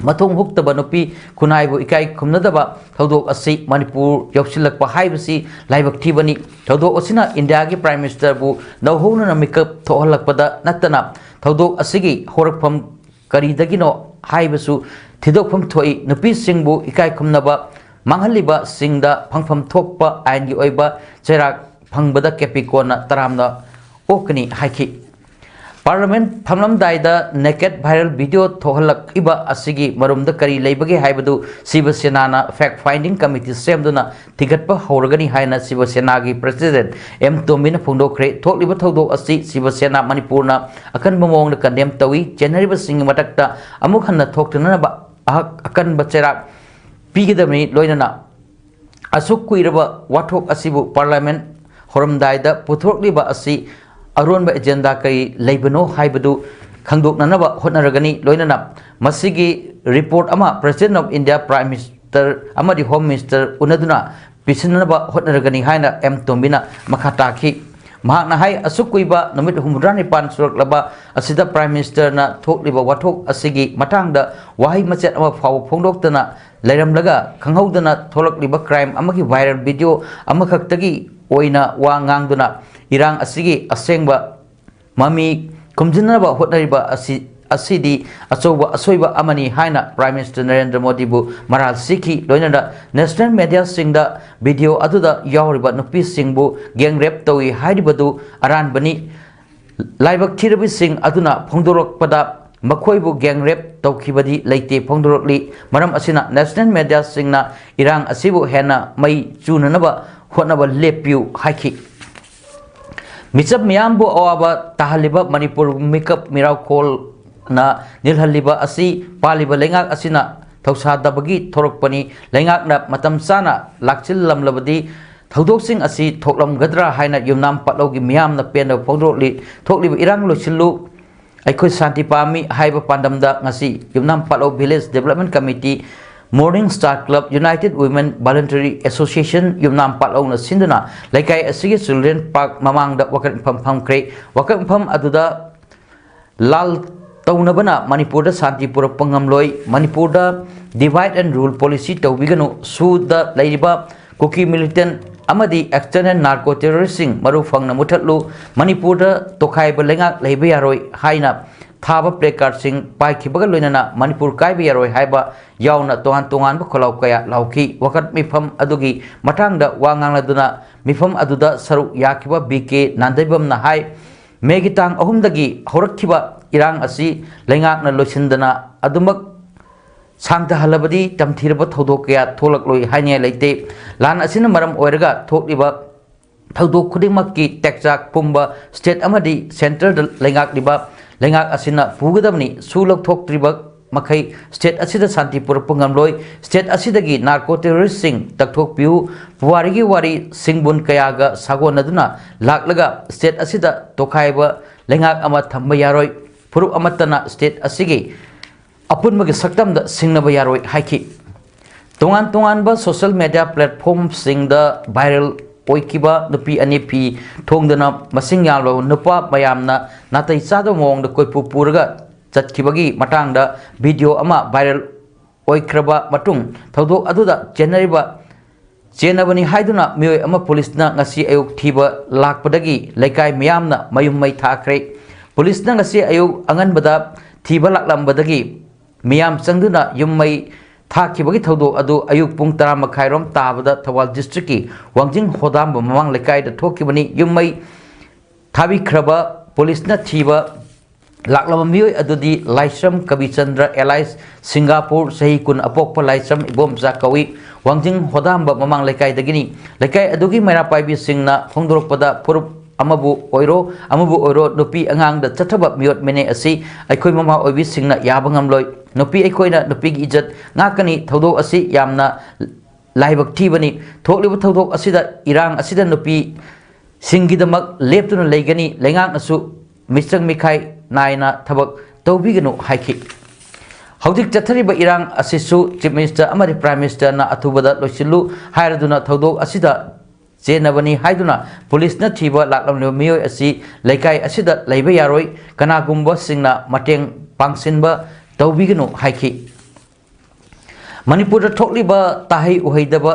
ꯃꯊꯣꯡ ꯍꯨꯛꯇꯕ ꯅꯨꯄꯤ ꯈꯨꯟꯅꯥꯏꯕꯨ ꯏꯀꯥꯏ ꯈꯨꯝꯅꯗꯕ ꯊꯧꯗꯣꯛ ꯑꯁꯤ ꯃꯅꯤꯄꯨꯔ ꯌꯧꯁꯤꯜꯂꯛꯄ ꯍꯥꯏꯕꯁꯤ ꯂꯥꯏꯕꯛ ꯊꯤꯕꯅꯤ꯫ ꯊꯧꯗꯣꯛ ꯑꯁꯤꯅ ꯏꯟꯗꯤꯌꯥꯒꯤ Prime Ministerꯕꯨ ꯅꯧꯍꯧꯅꯅ ꯃꯤꯀꯞ ꯊꯣꯛꯍꯜꯂꯛꯄꯗ ꯅꯠꯇꯅ, ꯊꯧꯗꯣꯛ ꯑꯁꯤꯒꯤ ꯍꯧꯔꯛꯐꯝ ꯀꯔꯤꯗꯒꯤꯅꯣ ꯍꯥꯏꯕꯁꯨ ꯊꯤꯗꯣꯛꯐꯝ ꯊꯣꯛꯏ꯫ ꯅꯨꯄꯤꯁꯤꯡꯕꯨ ꯏꯀꯥꯏ ꯈꯨꯝꯅꯕ ꯃꯥꯡꯍꯜꯂꯤꯕꯁꯤꯡꯗ ꯐꯪꯐꯝ ꯊꯣꯛꯄ ꯑꯥꯏꯟꯒꯤ ꯑꯣꯏꯕ ꯆꯩꯔꯥꯛ ꯐꯪꯕꯗ ꯀꯦꯄꯤꯀꯣꯟꯅ ꯇꯔꯥꯝꯅ ꯑꯣꯛꯀꯅꯤ ꯍꯥꯏꯈꯤ꯫ Parliament ꯐꯝꯂꯝꯗꯥꯏꯗ naked viral video ꯊꯣꯛꯍꯜꯂꯛꯏꯕ ꯑꯁꯤꯒꯤ ꯃꯔꯨꯝꯗ ꯀꯔꯤ ꯂꯩꯕꯒꯦ ꯍꯥꯏꯕꯗꯨ ꯁꯤꯕ ꯁꯦꯅꯥꯅ fact finding committee ꯁꯦꯝꯗꯨꯅ ꯊꯤꯒꯠꯄ ꯍꯧꯔꯒꯅꯤ ꯍꯥꯏꯅ ꯁꯤꯕ ꯁꯦꯅꯥꯒꯤ President ꯑꯦꯝ ꯇꯣꯝꯕꯤꯅ ꯐꯣꯡꯗꯣꯛꯈ꯭ꯔꯦ꯫ ꯊꯣꯛꯂꯤꯕ ꯊꯧꯗꯣꯛ ꯑꯁꯤ ꯁꯤꯕ ꯁꯦꯅꯥ ꯃꯅꯤꯄꯨꯔꯅ ꯑꯀꯟꯕ ꯃꯑꯣꯡꯗ condemn ꯇꯧꯏ꯫ ꯆꯦꯟꯅꯔꯤꯕꯁꯤꯡꯒꯤ ꯃꯊꯛꯇ ꯑꯃꯨꯛ ꯍꯟꯅ ꯊꯣꯛꯇꯅꯅꯕ ꯑꯍꯛ-, ꯑꯀꯟꯕ ꯆꯩꯔꯥꯛ ꯄꯤꯒꯗꯕꯅꯤ꯫ ꯂꯣꯏꯅꯅ ꯑꯁꯨꯛ ꯀꯨꯏꯔꯕ ꯋꯥꯊꯣꯛ ꯑꯁꯤꯕꯨ Parliament ꯍꯧꯔꯝꯗꯥꯏꯗ ꯄꯨꯊꯣꯔꯛꯂꯤꯕ ꯑꯁꯤ ꯑꯔꯣꯟꯕ agenda ꯀꯔꯤ ꯂꯩꯕꯅꯣ ꯍꯥꯏꯕꯗꯨ ꯈꯪꯗꯣꯛꯅꯅꯕ ꯍꯣꯠꯅꯔꯒꯅꯤ꯫ ꯂꯣꯏꯅꯅ ꯃꯁꯤꯒꯤ report ꯑꯃ President of India, Prime Minister ꯑꯃꯗꯤ Home Minister ꯎꯅꯗꯨꯅ ꯄꯤꯁꯤꯟꯅꯅꯕ ꯍꯣꯠꯅꯔꯒꯅꯤ ꯍꯥꯏꯅ ꯑꯦꯝ ꯇꯣꯝꯕꯤꯅ ꯃꯈꯥ ꯇꯥꯈꯤ꯫ ꯃꯍꯥꯛꯅ ꯍꯥꯏ, ꯑꯁꯨꯛ ꯀꯨꯏꯕ ꯅꯨꯃꯤꯠ ꯍꯨꯝꯐꯨꯇꯔꯥꯅꯤꯄꯥꯟ ꯁꯨꯔꯛꯂꯕ ꯑꯁꯤꯗ Prime Ministerꯅ ꯊꯣꯛꯂꯤꯕ ꯋꯥꯊꯣꯛ ꯑꯁꯤꯒꯤ ꯃꯇꯥꯡꯗ ꯋꯥꯍꯩ ꯃꯆꯦꯠ ꯑꯃ ꯐꯥꯎꯕ ꯐꯣꯡꯗꯣꯛꯇꯅ ꯂꯩꯔꯝꯂꯒ, ꯈꯪꯍꯧꯗꯅ ꯊꯣꯛꯂꯛꯂꯤꯕ crime ꯑꯃꯒꯤ viral video ꯑꯃꯈꯛꯇꯒꯤ ꯑꯣꯏꯅ ꯋꯥ ꯉꯥꯡꯗꯨꯅ ꯏꯔꯥꯡ ꯑꯁꯤꯒꯤ ꯑꯁꯦꯡꯕ ꯃꯃꯤ ꯈꯨꯝꯖꯤꯟꯅꯕ ꯍꯣꯠꯅꯔꯤꯕ ꯑꯁꯤ, ꯑꯁꯤꯗꯤ ꯑꯆꯧꯕ ꯑꯁꯣꯏꯕ ꯑꯃꯅꯤ ꯍꯥꯏꯅ Prime Minister ꯅꯔꯦꯟꯗ꯭ꯔ ꯃꯣꯗꯤꯕꯨ ꯃꯔꯥꯜ ꯁꯤꯈꯤ꯫ ꯂꯣꯏꯅꯅ national mediaꯁꯤꯡꯗ video ꯑꯗꯨꯗ ꯌꯥꯎꯔꯤꯕ ꯅꯨꯄꯤꯁꯤꯡꯕꯨ gang rape ꯇꯧꯏ ꯍꯥꯏꯔꯤꯕꯗꯨ ꯑꯔꯥꯟꯕꯅꯤ꯫ ꯂꯥꯏꯕꯛ ꯊꯤꯔꯕꯁꯤꯡ ꯑꯗꯨꯅ ꯐꯣꯡꯗꯣꯔꯛꯄꯗ ꯃꯈꯣꯏꯕꯨ gang rape ꯇꯧꯈꯤꯕꯗꯤ ꯂꯩꯇꯦ ꯐꯣꯡꯗꯣꯔꯛꯂꯤ꯫ ꯃꯔꯝ ꯑꯁꯤꯅ national mediaꯁꯤꯡꯅ ꯏꯔꯥꯡ ꯑꯁꯤꯕꯨ ꯍꯦꯟꯅ ꯃꯩ ꯆꯨꯅꯅꯕ ꯍꯣꯠꯅꯕ ꯂꯦꯞꯄꯤꯌꯨ ꯍꯥꯏꯈꯤ꯫ ꯃꯤꯆꯝ ꯃꯤꯌꯥꯝꯕꯨ ꯑꯋꯥꯕ ꯇꯥꯍꯜꯂꯤꯕ ꯃꯅꯤꯄꯨꯔ ꯃꯤꯀꯞ ꯃꯤꯔꯥꯎꯈꯣꯜꯅ ꯅꯤꯜꯍꯜꯂꯤꯕ ꯑꯁꯤ ꯄꯥꯜꯂꯤꯕ ꯂꯩꯉꯥꯛ ꯑꯁꯤꯅ ꯊꯧꯁꯥꯗꯕꯒꯤ ꯊꯣꯔꯛꯄꯅꯤ꯫ ꯂꯩꯉꯥꯛꯅ ꯃꯇꯝ ꯆꯥꯅ ꯂꯥꯛꯁꯤꯜꯂꯝꯂꯕꯗꯤ ꯊꯧꯗꯣꯛꯁꯤꯡ ꯑꯁꯤ ꯊꯣꯛꯂꯝꯒꯗ꯭ꯔꯥ ꯍꯥꯏꯅ ꯌꯨꯝꯅꯥꯝ ꯄꯥꯠꯂꯧꯒꯤ ꯃꯤꯌꯥꯝꯅ ꯄꯦꯟꯗꯕ ꯐꯣꯡꯗꯣꯛꯂꯤ꯫ ꯊꯣꯛꯂꯤꯕ ꯏꯔꯥꯡ ꯂꯣꯏꯁꯤꯜꯂꯨ, ꯑꯩꯈꯣꯏ ꯁꯥꯟꯇꯤ ꯄꯥꯝꯃꯤ ꯍꯥꯏꯕ ꯄꯥꯟꯗꯝꯗ ꯉꯁꯤ ꯌꯨꯝꯅꯥꯝ ꯄꯥꯠꯂꯧ Village Development Committee, Morning Star Club, United Women Voluntary Association ꯌꯨꯝꯅꯥꯝ ꯄꯥꯠꯂꯧꯅ ꯁꯤꯟꯗꯨꯅ ꯂꯩꯀꯥꯏ ꯑꯁꯤꯒꯤ Children Park ꯃꯃꯥꯡꯗ ꯋꯥꯀꯠ ꯃꯤꯐꯝ ꯐꯝꯈ꯭ꯔꯦ꯫ ꯋꯥꯀꯠ ꯃꯤꯐꯝ ꯑꯗꯨꯗ ꯂꯥꯜ ꯇꯧꯅꯕꯅ ꯃꯅꯤꯄꯨꯔꯗ ꯁꯥꯟꯇꯤ ꯄꯨꯔꯛꯄ ꯉꯝꯂꯣꯏ, ꯃꯅꯤꯄꯨꯔꯗ divide and rule policy ꯇꯧꯕꯤꯒꯅꯨ, ꯁꯨꯗ ꯂꯩꯔꯤꯕ ꯀꯨꯀꯤ militant ꯑꯃꯗꯤ external narco terroristꯁꯤꯡ ꯃꯔꯨ ꯐꯪꯅ ꯃꯨꯊꯠꯂꯨ, ꯃꯅꯤꯄꯨꯔꯗ ꯇꯣꯈꯥꯏꯕ ꯂꯩꯉꯥꯛ ꯂꯩꯕ ꯌꯥꯔꯣꯏ ꯍꯥꯏꯅ ꯊꯥꯕ placardꯁꯤꯡ ꯄꯥꯏꯈꯤꯕꯒ ꯂꯣꯏꯅꯅ ꯃꯅꯤꯄꯨꯔ ꯀꯥꯏꯕ ꯌꯥꯔꯣꯏ ꯍꯥꯏꯕ ꯌꯥꯎꯅ ꯇꯣꯉꯥꯟ ꯇꯣꯉꯥꯟꯕ ꯈꯣꯜꯂꯥꯎ ꯀꯌꯥ ꯂꯥꯎꯈꯤ꯫ ꯋꯥꯀꯠ ꯃꯤꯐꯝ ꯑꯗꯨꯒꯤ ꯃꯇꯥꯡꯗ ꯋꯥ ꯉꯥꯡꯂꯗꯨꯅ ꯃꯤꯐꯝ ꯑꯗꯨꯗ ꯁꯔꯨꯛ ꯌꯥꯈꯤꯕ ꯕꯤ ꯀꯦ ꯅꯥꯟꯗꯩꯕꯝꯅ ꯍꯥꯏ, ꯃꯦꯒꯤ ꯇꯥꯡ ꯑꯍꯨꯝꯗꯒꯤ ꯍꯧꯔꯛꯈꯤꯕ ꯏꯔꯥꯡ ꯑꯁꯤ ꯂꯩꯉꯥꯛꯅ ꯂꯣꯏꯁꯤꯟꯗꯅ ꯑꯗꯨꯃꯛ ꯁꯥꯡꯊꯍꯜꯂꯕꯗꯤ ꯇꯝꯊꯤꯔꯕ ꯊꯧꯗꯣꯛ ꯀꯌꯥ ꯊꯣꯛꯂꯛꯂꯣꯏ ꯍꯥꯏꯅꯤꯡꯉꯥꯏ ꯂꯩꯇꯦ꯫ ꯂꯥꯟ ꯑꯁꯤꯅ ꯃꯔꯝ ꯑꯣꯏꯔꯒ ꯊꯣꯛꯂꯤꯕ ꯊꯧꯗꯣꯛ ꯈꯨꯗꯤꯡꯃꯛꯀꯤ ꯇꯦꯛꯆꯥꯛ ꯄꯨꯝꯕ state ꯑꯃꯗꯤ centreꯗ ꯂꯩꯉꯥꯛꯂꯤꯕ ꯂꯩꯉꯥꯛ ꯑꯁꯤꯅ ꯄꯨꯒꯗꯕꯅꯤ꯫ ꯁꯨ ꯂꯧꯊꯣꯛꯇ꯭ꯔꯤꯕ ꯃꯈꯩ state ꯑꯁꯤꯗ ꯁꯥꯟꯇꯤ ꯄꯨꯔꯛꯄ ꯉꯝꯂꯣꯏ꯫ State ꯑꯁꯤꯗꯒꯤ narco terroristꯁꯤꯡ ꯇꯛꯊꯣꯛꯄꯤꯌꯨ꯫ ꯄꯨꯋꯥꯔꯤꯒꯤ ꯋꯥꯔꯤ ꯁꯤꯡꯕꯨꯟ ꯀꯌꯥꯒ ꯁꯥꯒꯣꯟꯅꯗꯨꯅ ꯂꯥꯛꯂꯒ state ꯑꯁꯤꯗ ꯇꯣꯈꯥꯏꯕ ꯂꯩꯉꯥꯛ ꯑꯃ ꯊꯝꯕ ꯌꯥꯔꯣꯏ꯫ ꯐꯨꯔꯨꯞ ꯑꯃꯠꯇꯅ state ꯑꯁꯤꯒꯤ ꯑꯄꯨꯟꯕꯒꯤ ꯁꯛꯇꯝꯗ ꯁꯤꯡꯅꯕ ꯌꯥꯔꯣꯏ ꯍꯥꯏꯈꯤ꯫ ꯇꯣꯉꯥꯟ ꯇꯣꯉꯥꯟꯕ social media platformꯁꯤꯡꯗ viral ꯑꯣꯏꯈꯤꯕ ꯅꯨꯄꯤ ꯑꯅꯤ ꯐꯤ ꯊꯣꯡꯗꯨꯅ ꯃꯁꯤꯡ ꯌꯥꯝꯂꯕ ꯅꯨꯄꯥ ꯃꯌꯥꯝꯅ ꯅꯥꯇꯩ ꯆꯥꯗꯕ ꯃꯑꯣꯡꯗ ꯀꯣꯏꯄꯨ ꯄꯨꯔꯒ ꯆꯠꯈꯤꯕꯒꯤ ꯃꯇꯥꯡꯗ video ꯑꯃ viral ꯑꯣꯏꯈ꯭ꯔꯕ ꯃꯇꯨꯡ ꯊꯧꯗꯣꯛ ꯑꯗꯨꯗ ꯆꯦꯟꯅꯔꯤꯕ ꯆꯦꯟꯅꯕꯅꯤ ꯍꯥꯏꯗꯨꯅ ꯃꯤꯑꯣꯏ ꯑꯃ ꯄꯨꯂꯤꯁꯅ ꯉꯁꯤ ꯑꯌꯨꯛ ꯊꯤꯕ ꯂꯥꯛꯄꯗꯒꯤ ꯂꯩꯀꯥꯏ ꯃꯤꯌꯥꯝꯅ ꯃꯌꯨꯝ ꯃꯩ ꯊꯥꯈ꯭ꯔꯦ꯫ ꯄꯨꯂꯤꯁꯅ ꯉꯁꯤ ꯑꯌꯨꯛ ꯑꯉꯟꯕꯗ ꯊꯤꯕ ꯂꯥꯛꯂꯝꯕꯗꯒꯤ ꯃꯤꯌꯥꯝ ꯆꯪꯗꯨꯅ ꯌꯨꯝ ꯃꯩ ꯊꯥꯈꯤꯕꯒꯤ ꯊꯧꯗꯣꯛ ꯑꯗꯨ ꯑꯌꯨꯛ ꯄꯨꯡ ꯇꯔꯥ ꯃꯈꯥꯏꯔꯣꯝ ꯇꯥꯕꯗ ꯊꯧꯕꯥꯜ districtꯀꯤ ꯋꯥꯡꯖꯤꯡ ꯍꯣꯗꯥꯝꯕ ꯃꯃꯥꯡ ꯂꯩꯀꯥꯏꯗ ꯊꯣꯛꯈꯤꯕꯅꯤ꯫ ꯌꯨꯝ ꯃꯩ ꯊꯥꯕꯤꯈ꯭ꯔꯕ ꯄꯨꯂꯤꯁꯅ ꯊꯤꯕ ꯂꯥꯛꯂꯕ ꯃꯤꯑꯣꯏ ꯑꯗꯨꯗꯤ ꯂꯥꯏꯁ꯭ꯔꯝ ꯀꯕꯤꯆꯟꯗ꯭ꯔ alias ꯁꯤꯡꯒꯥꯄꯨꯔ, ꯆꯍꯤ ꯀꯨꯟ ꯑꯄꯣꯛꯄ ꯂꯥꯏꯁ꯭ꯔꯝ ꯏꯕꯣꯝꯆꯥ ꯀꯧꯏ꯫ ꯋꯥꯡꯖꯤꯡ ꯍꯣꯗꯥꯝꯕ ꯃꯃꯥꯡ ꯂꯩꯀꯥꯏꯗꯒꯤꯅꯤ꯫ ꯂꯩꯀꯥꯏ ꯑꯗꯨꯒꯤ ꯃꯩꯔꯥ ꯄꯥꯏꯕꯤꯁꯤꯡꯅ ꯐꯣꯡꯗꯣꯔꯛꯄꯗ ꯐꯨꯔꯨꯞ ꯑꯃꯕꯨ ꯑꯣꯏꯔꯣ, ꯑꯃꯕꯨ ꯑꯣꯏꯔꯣ, ꯅꯨꯄꯤ ꯑꯉꯥꯡꯗ ꯆꯠꯊꯕ ꯃꯤꯑꯣꯠ ꯃꯤꯅꯩ ꯑꯁꯤ ꯑꯩꯈꯣꯏ ꯃꯃꯥ ꯑꯣꯏꯕꯤꯁꯤꯡꯅ ꯌꯥꯕ ꯉꯝꯂꯣꯏ꯫ ꯅꯨꯄꯤ ꯑꯩꯈꯣꯏꯅ ꯅꯨꯄꯤꯒꯤ ꯏꯖꯠ ꯉꯥꯛꯀꯅꯤ꯫ ꯊꯧꯗꯣꯛ ꯑꯁꯤ ꯌꯥꯝꯅ ꯂꯥꯏꯕꯛ ꯊꯤꯕꯅꯤ꯫ ꯊꯣꯛꯂꯤꯕ ꯊꯧꯗꯣꯛ ꯑꯁꯤꯗ, ꯏꯔꯥꯡ ꯑꯁꯤꯗ ꯅꯨꯄꯤꯁꯤꯡꯒꯤꯗꯃꯛ ꯂꯦꯞꯇꯨꯅ ꯂꯩꯒꯅꯤ꯫ ꯂꯩꯉꯥꯛꯅꯁꯨ ꯃꯤꯆꯪ ꯃꯤꯈꯥꯏ ꯅꯥꯏꯅ ꯊꯕꯛ ꯇꯧꯕꯤꯒꯅꯨ ꯍꯥꯏꯈꯤ꯫ ꯍꯧꯖꯤꯛ ꯆꯠꯊꯔꯤꯕ ꯏꯔꯥꯡ ꯑꯁꯤꯁꯨ Chief Minister ꯑꯃꯗꯤ Prime Ministerꯅ ꯑꯊꯨꯕꯗ ꯂꯣꯏꯁꯤꯜꯂꯨ ꯍꯥꯏꯔꯗꯨꯅ ꯊꯧꯗꯣꯛ ꯑꯁꯤꯗ ꯆꯦꯟꯅꯕꯅꯤ ꯍꯥꯏꯗꯨꯅ ꯄꯨꯂꯤꯁꯅ ꯊꯤꯕ ꯂꯥꯛꯂꯝꯂꯤꯕ ꯃꯤꯑꯣꯏ ꯑꯁꯤ ꯂꯩꯀꯥꯏ ꯑꯁꯤꯗ ꯂꯩꯕ ꯌꯥꯔꯣꯏ, ꯀꯅꯥꯒꯨꯝꯕꯁꯤꯡꯅ ꯃꯇꯦꯡ ꯄꯥꯡꯁꯤꯟꯕ ꯇꯧꯕꯤꯒꯅꯨ ꯍꯥꯏꯈꯤ꯫ ꯃꯅꯤꯄꯨꯔꯗ ꯊꯣꯛꯂꯤꯕ ꯇꯥꯍꯩ ꯎꯍꯩꯗꯕ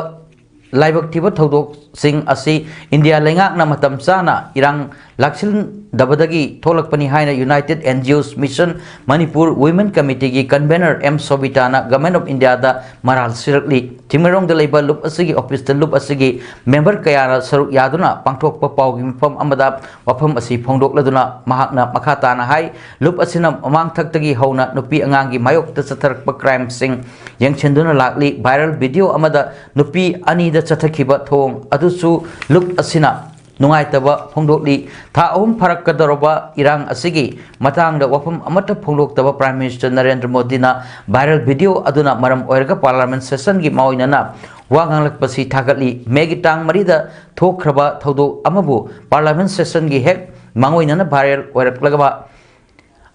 ꯂꯥꯏꯕꯛ ꯊꯤꯕ ꯊꯧꯗꯣꯛꯁꯤꯡ ꯑꯁꯤ ꯏꯟꯗꯤꯌꯥ ꯂꯩꯉꯥꯛꯅ ꯃꯇꯝ ꯆꯥꯅ ꯏꯔꯥꯡ ꯂꯥꯛꯁꯤꯟꯗꯕꯗꯒꯤ ꯊꯣꯛꯂꯛꯄꯅꯤ ꯍꯥꯏꯅ United N G Os Mission Manipur Women Committeeꯒꯤ convener M ꯁꯣꯕꯤꯇꯥꯅ Government of Indiaꯗ ꯃꯔꯥꯜ ꯁꯤꯔꯛꯂꯤ꯫ ꯆꯤꯡꯃꯩꯔꯣꯡꯗ ꯂꯩꯕ ꯂꯨꯞ ꯑꯁꯤꯒꯤ officeꯇ ꯂꯨꯞ ꯑꯁꯤꯒꯤ member ꯀꯌꯥꯅ ꯁꯔꯨꯛ ꯌꯥꯗꯨꯅ ꯄꯥꯡꯊꯣꯛꯄ ꯄꯥꯎꯒꯤ ꯃꯤꯐꯝ ꯑꯃꯗ ꯋꯥꯐꯝ ꯑꯁꯤ ꯐꯣꯡꯗꯣꯛꯂꯗꯨꯅ ꯃꯍꯥꯛꯅ ꯃꯈꯥ ꯇꯥꯅ ꯍꯥꯏ, ꯂꯨꯞ ꯑꯁꯤꯅ ꯃꯃꯥꯡꯊꯛꯇꯒꯤ ꯍꯧꯅ ꯅꯨꯄꯤ ꯑꯉꯥꯡꯒꯤ ꯃꯥꯌꯣꯛꯇ ꯆꯠꯊꯔꯛꯄ crimeꯁꯤꯡ ꯌꯦꯡꯁꯤꯟꯗꯨꯅ ꯂꯥꯛꯂꯤ꯫ Viral video ꯑꯃꯗ ꯅꯨꯄꯤ ꯑꯅꯤꯗ ꯆꯠꯊꯈꯤꯕ ꯊꯧꯑꯣꯡ ꯑꯗꯨꯁꯨ ꯂꯨꯞ ꯑꯁꯤꯅ ꯅꯨꯡꯉꯥꯏꯇꯕ ꯐꯣꯡꯗꯣꯛꯂꯤ꯫ ꯊꯥ ꯑꯍꯨꯝ ꯐꯥꯔꯛꯀꯗꯧꯔꯕ ꯏꯔꯥꯡ ꯑꯁꯤꯒꯤ ꯃꯇꯥꯡꯗ ꯋꯥꯐꯝ ꯑꯃꯠꯇ ꯐꯣꯡꯗꯣꯛꯇꯕ Prime Minister ꯅꯔꯦꯟꯗ꯭ꯔ ꯃꯣꯗꯤꯅ viral video ꯑꯗꯨꯅ ꯃꯔꯝ ꯑꯣꯏꯔꯒ Parliament sessionꯒꯤ ꯃꯥꯑꯣꯏꯅꯅ ꯋꯥ ꯉꯥꯡꯂꯛꯄꯁꯤ ꯊꯥꯒꯠꯂꯤ꯫ Mayꯒꯤ ꯇꯥꯡ ꯃꯔꯤꯗ ꯊꯣꯛꯈ꯭ꯔꯕ ꯊꯧꯗꯣꯛ ꯑꯃꯕꯨ Parliament sessionꯒꯤ ꯍꯦꯛ ꯃꯥꯡꯑꯣꯏꯅꯅ viral ꯑꯣꯏꯔꯛꯂꯒ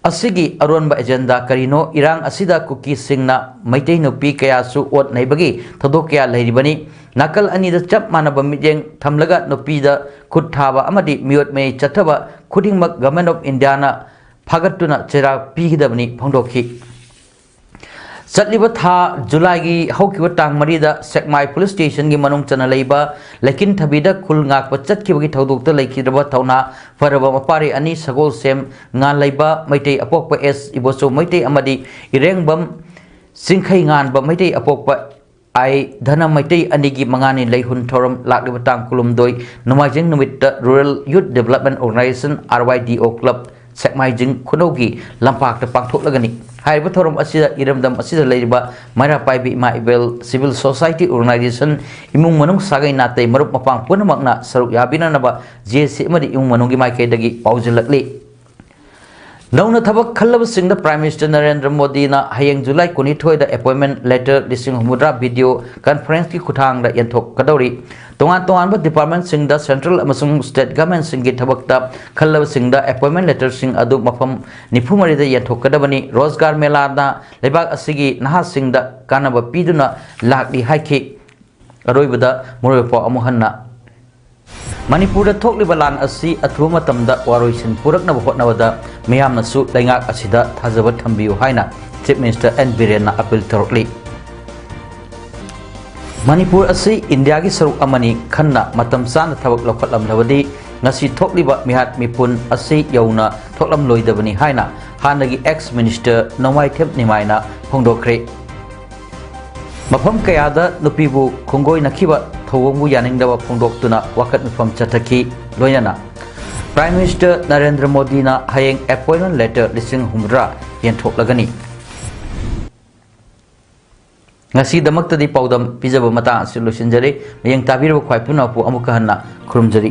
ꯑꯁꯤꯒꯤ ꯑꯔꯣꯟꯕ agenda ꯀꯔꯤꯅꯣ? ꯏꯔꯥꯡ ꯑꯁꯤꯗ ꯀꯨꯀꯤꯁꯤꯡꯅ ꯃꯩꯇꯩ ꯅꯨꯄꯤ ꯀꯌꯥꯁꯨ ꯑꯣꯠ ꯅꯩꯕꯒꯤ ꯊꯧꯗꯣꯛ ꯀꯌꯥ ꯂꯩꯔꯤꯕꯅꯤ꯫ ꯅꯥꯀꯜ ꯑꯅꯤꯗ ꯆꯞ ꯃꯥꯟꯅꯕ ꯃꯤꯠꯌꯦꯡ ꯊꯝꯂꯒ ꯅꯨꯄꯤꯗ ꯈꯨꯠ ꯊꯥꯕ ꯑꯃꯗꯤ ꯃꯤꯑꯣꯠ ꯃꯤꯅꯩ ꯆꯠꯊꯕ ꯈꯨꯗꯤꯡꯃꯛ Government of Indiaꯅ ꯐꯥꯒꯠꯇꯨꯅ ꯆꯩꯔꯥꯛ ꯄꯤꯒꯗꯕꯅꯤ ꯐꯣꯡꯗꯣꯛꯈꯤ꯫ ꯆꯠꯂꯤꯕ ꯊꯥ ꯖꯨꯂꯥꯏꯒꯤ ꯍꯧꯈꯤꯕ ꯇꯥꯡ ꯃꯔꯤꯗ ꯁꯦꯛꯃꯥꯏ police stationꯒꯤ ꯃꯅꯨꯡ ꯆꯟꯅ ꯂꯩꯕ ꯂꯩꯀꯤꯟꯊꯕꯤꯗ ꯈꯨꯜ ꯉꯥꯛꯄ ꯆꯠꯈꯤꯕꯒꯤ ꯊꯧꯗꯣꯛꯇ ꯂꯩꯈꯤꯗ꯭ꯔꯕ ꯊꯧꯅꯥ ꯐꯔꯕ ꯃꯄꯥꯔꯤ ꯑꯅꯤ ꯁꯒꯣꯜꯁꯦꯝ ꯉꯥꯟꯂꯩꯕ ꯃꯩꯇꯩ ꯑꯄꯣꯛꯄ ꯑꯦꯁ ꯏꯕꯣꯆꯧ ꯃꯩꯇꯩ ꯑꯃꯗꯤ ꯏꯔꯦꯡꯕꯝ ꯆꯤꯡꯈꯩ ꯉꯥꯟꯕ ꯃꯩꯇꯩ ꯑꯄꯣꯛꯄ ꯑꯥꯏ ꯙꯅ ꯃꯩꯇꯩ ꯑꯅꯤꯒꯤ ꯃꯉꯥꯅꯤ ꯂꯩꯍꯨꯟ ꯊꯧꯔꯝ ꯂꯥꯛꯂꯤꯕ ꯇꯥꯡ ꯀꯨꯟꯍꯨꯝꯗꯣꯏ ꯅꯣꯡꯃꯥꯏꯖꯤꯡ ꯅꯨꯃꯤꯠꯇ Rural Youth Development Organisation, R Y D O Club, ꯁꯦꯛꯃꯥꯏꯖꯤꯡ ꯈꯨꯅꯧꯒꯤ ꯂꯝꯄꯥꯛꯇ ꯄꯥꯡꯊꯣꯛꯂꯒꯅꯤ꯫ ꯍꯥꯏꯔꯤꯕ ꯊꯧꯔꯝ ꯑꯁꯤꯗ ꯏꯔꯝꯗꯝ ꯑꯁꯤꯗ ꯂꯩꯔꯤꯕ ꯃꯩꯔꯥ ꯄꯥꯏꯕꯤ ꯏꯃꯥ ꯏꯕꯦꯜ, civil society organization, ꯏꯃꯨꯡ ꯃꯅꯨꯡ, ꯁꯥꯒꯩ ꯅꯥꯇꯩ, ꯃꯔꯨꯞ ꯃꯄꯥꯡ ꯄꯨꯝꯅꯃꯛꯅ ꯁꯔꯨꯛ ꯌꯥꯕꯤꯅꯅꯕ JAC ꯑꯃꯗꯤ ꯏꯃꯨꯡ ꯃꯅꯨꯡꯒꯤ ꯃꯥꯏꯀꯩꯗꯒꯤ ꯄꯥꯎꯖꯦꯜꯂꯛꯂꯤ꯫ ꯅꯧꯅ ꯊꯕꯛ ꯈꯜꯂꯕꯁꯤꯡꯗ Prime Minister ꯅꯔꯦꯟꯗ꯭ꯔ ꯃꯣꯗꯤꯅ ꯍꯌꯦꯡ July ꯀꯨꯟꯅꯤꯊꯣꯏꯗ appointment letter ꯂꯤꯁꯤꯡ ꯍꯨꯝꯐꯨꯇꯔꯥ video conferenceꯀꯤ ꯈꯨꯠꯊꯥꯡꯗ ꯌꯦꯟꯊꯣꯛꯀꯗꯧꯔꯤ꯫ ꯇꯣꯉꯥꯟ ꯇꯣꯉꯥꯟꯕ departmentꯁꯤꯡꯗ central ꯑꯃꯁꯨꯡ state governmentꯁꯤꯡꯒꯤ ꯊꯕꯛꯇ ꯈꯜꯂꯕꯁꯤꯡꯗ appointment letterꯁꯤꯡ ꯑꯗꯨ ꯃꯐꯝ ꯅꯤꯐꯨ ꯃꯔꯤꯗ ꯌꯦꯟꯊꯣꯛꯀꯗꯕꯅꯤ꯫ ꯔꯣꯖꯒꯥꯔ ꯃꯦꯂꯥꯅ ꯂꯩꯕꯥꯛ ꯑꯁꯤꯒꯤ ꯅꯍꯥꯁꯤꯡꯗ ꯀꯥꯟꯅꯕ ꯄꯤꯗꯨꯅ ꯂꯥꯛꯂꯤ ꯍꯥꯏꯈꯤ꯫ ꯑꯔꯣꯏꯕꯗ ꯃꯔꯨꯑꯣꯏꯕ ꯄꯥꯎ ꯑꯃꯨꯛ ꯍꯟꯅ꯫ ꯃꯅꯤꯄꯨꯔꯗ ꯊꯣꯛꯂꯤꯕ ꯂꯥꯟ ꯑꯁꯤ ꯑꯊꯨꯕ ꯃꯇꯝꯗ ꯋꯥꯔꯣꯏꯁꯤꯟ ꯄꯨꯔꯛꯅꯕ ꯍꯣꯠꯅꯕꯗ ꯃꯤꯌꯥꯝꯅꯁꯨ ꯂꯩꯉꯥꯛ ꯑꯁꯤꯗ ꯊꯥꯖꯕ ꯊꯝꯕꯤꯌꯨ ꯍꯥꯏꯅ Chief Minister N ꯕꯤꯔꯦꯟꯅ appeal ꯇꯧꯔꯛꯂꯤ꯫ Manipur ꯑꯁꯤ ꯏꯟꯗꯤꯌꯥꯒꯤ ꯁꯔꯨꯛ ꯑꯃꯅꯤ ꯈꯟꯅ ꯃꯇꯝ ꯆꯥꯅ ꯊꯕꯛ ꯂꯧꯈꯠꯂꯝꯂꯕꯗꯤ ꯉꯁꯤ ꯊꯣꯛꯂꯤꯕ ꯃꯤꯍꯥꯠ ꯃꯤꯄꯨꯟ ꯑꯁꯤ ꯌꯧꯅ ꯊꯣꯛꯂꯝꯂꯣꯏꯗꯕꯅꯤ ꯍꯥꯏꯅ ꯍꯥꯟꯅꯒꯤ ex minister ꯅꯣꯡꯃꯥꯏꯊꯦꯝ ꯅꯤꯃꯥꯏꯅ ꯐꯣꯡꯗꯣꯛꯈ꯭ꯔꯦ꯫ ꯃꯐꯝ ꯀꯌꯥꯗ ꯅꯨꯄꯤꯕꯨ ꯈꯣꯡꯒꯣꯏꯅꯈꯤꯕ ꯊꯧꯑꯣꯡꯕꯨ ꯌꯥꯅꯤꯡꯗꯕ ꯐꯣꯡꯗꯣꯛꯇꯨꯅ ꯋꯥꯀꯠ ꯃꯤꯐꯝ ꯆꯠꯊꯈꯤ꯫ ꯂꯣꯏꯅꯅ Prime Minister ꯅꯔꯦꯟꯗ꯭ꯔ ꯃꯣꯗꯤꯅ ꯍꯌꯦꯡ appointment letter ꯂꯤꯁꯤꯡ ꯍꯨꯝꯐꯨꯇꯔꯥ ꯌꯦꯟꯊꯣꯛꯂꯒꯅꯤ꯫ ꯉꯁꯤꯗꯃꯛꯇꯗꯤ ꯄꯥꯎꯗꯝ ꯄꯤꯖꯕ ꯃꯇꯥꯡ ꯑꯁꯤ ꯂꯣꯏꯁꯤꯟꯖꯔꯦ꯫ ꯃꯌꯦꯡ ꯇꯥꯕꯤꯔꯕ ꯈ꯭ꯋꯥꯏ ꯄꯨꯝꯅꯃꯛꯄꯨ ꯑꯃꯨꯛꯀ ꯍꯟꯅ ꯈꯨꯔꯨꯝꯖꯔꯤ꯫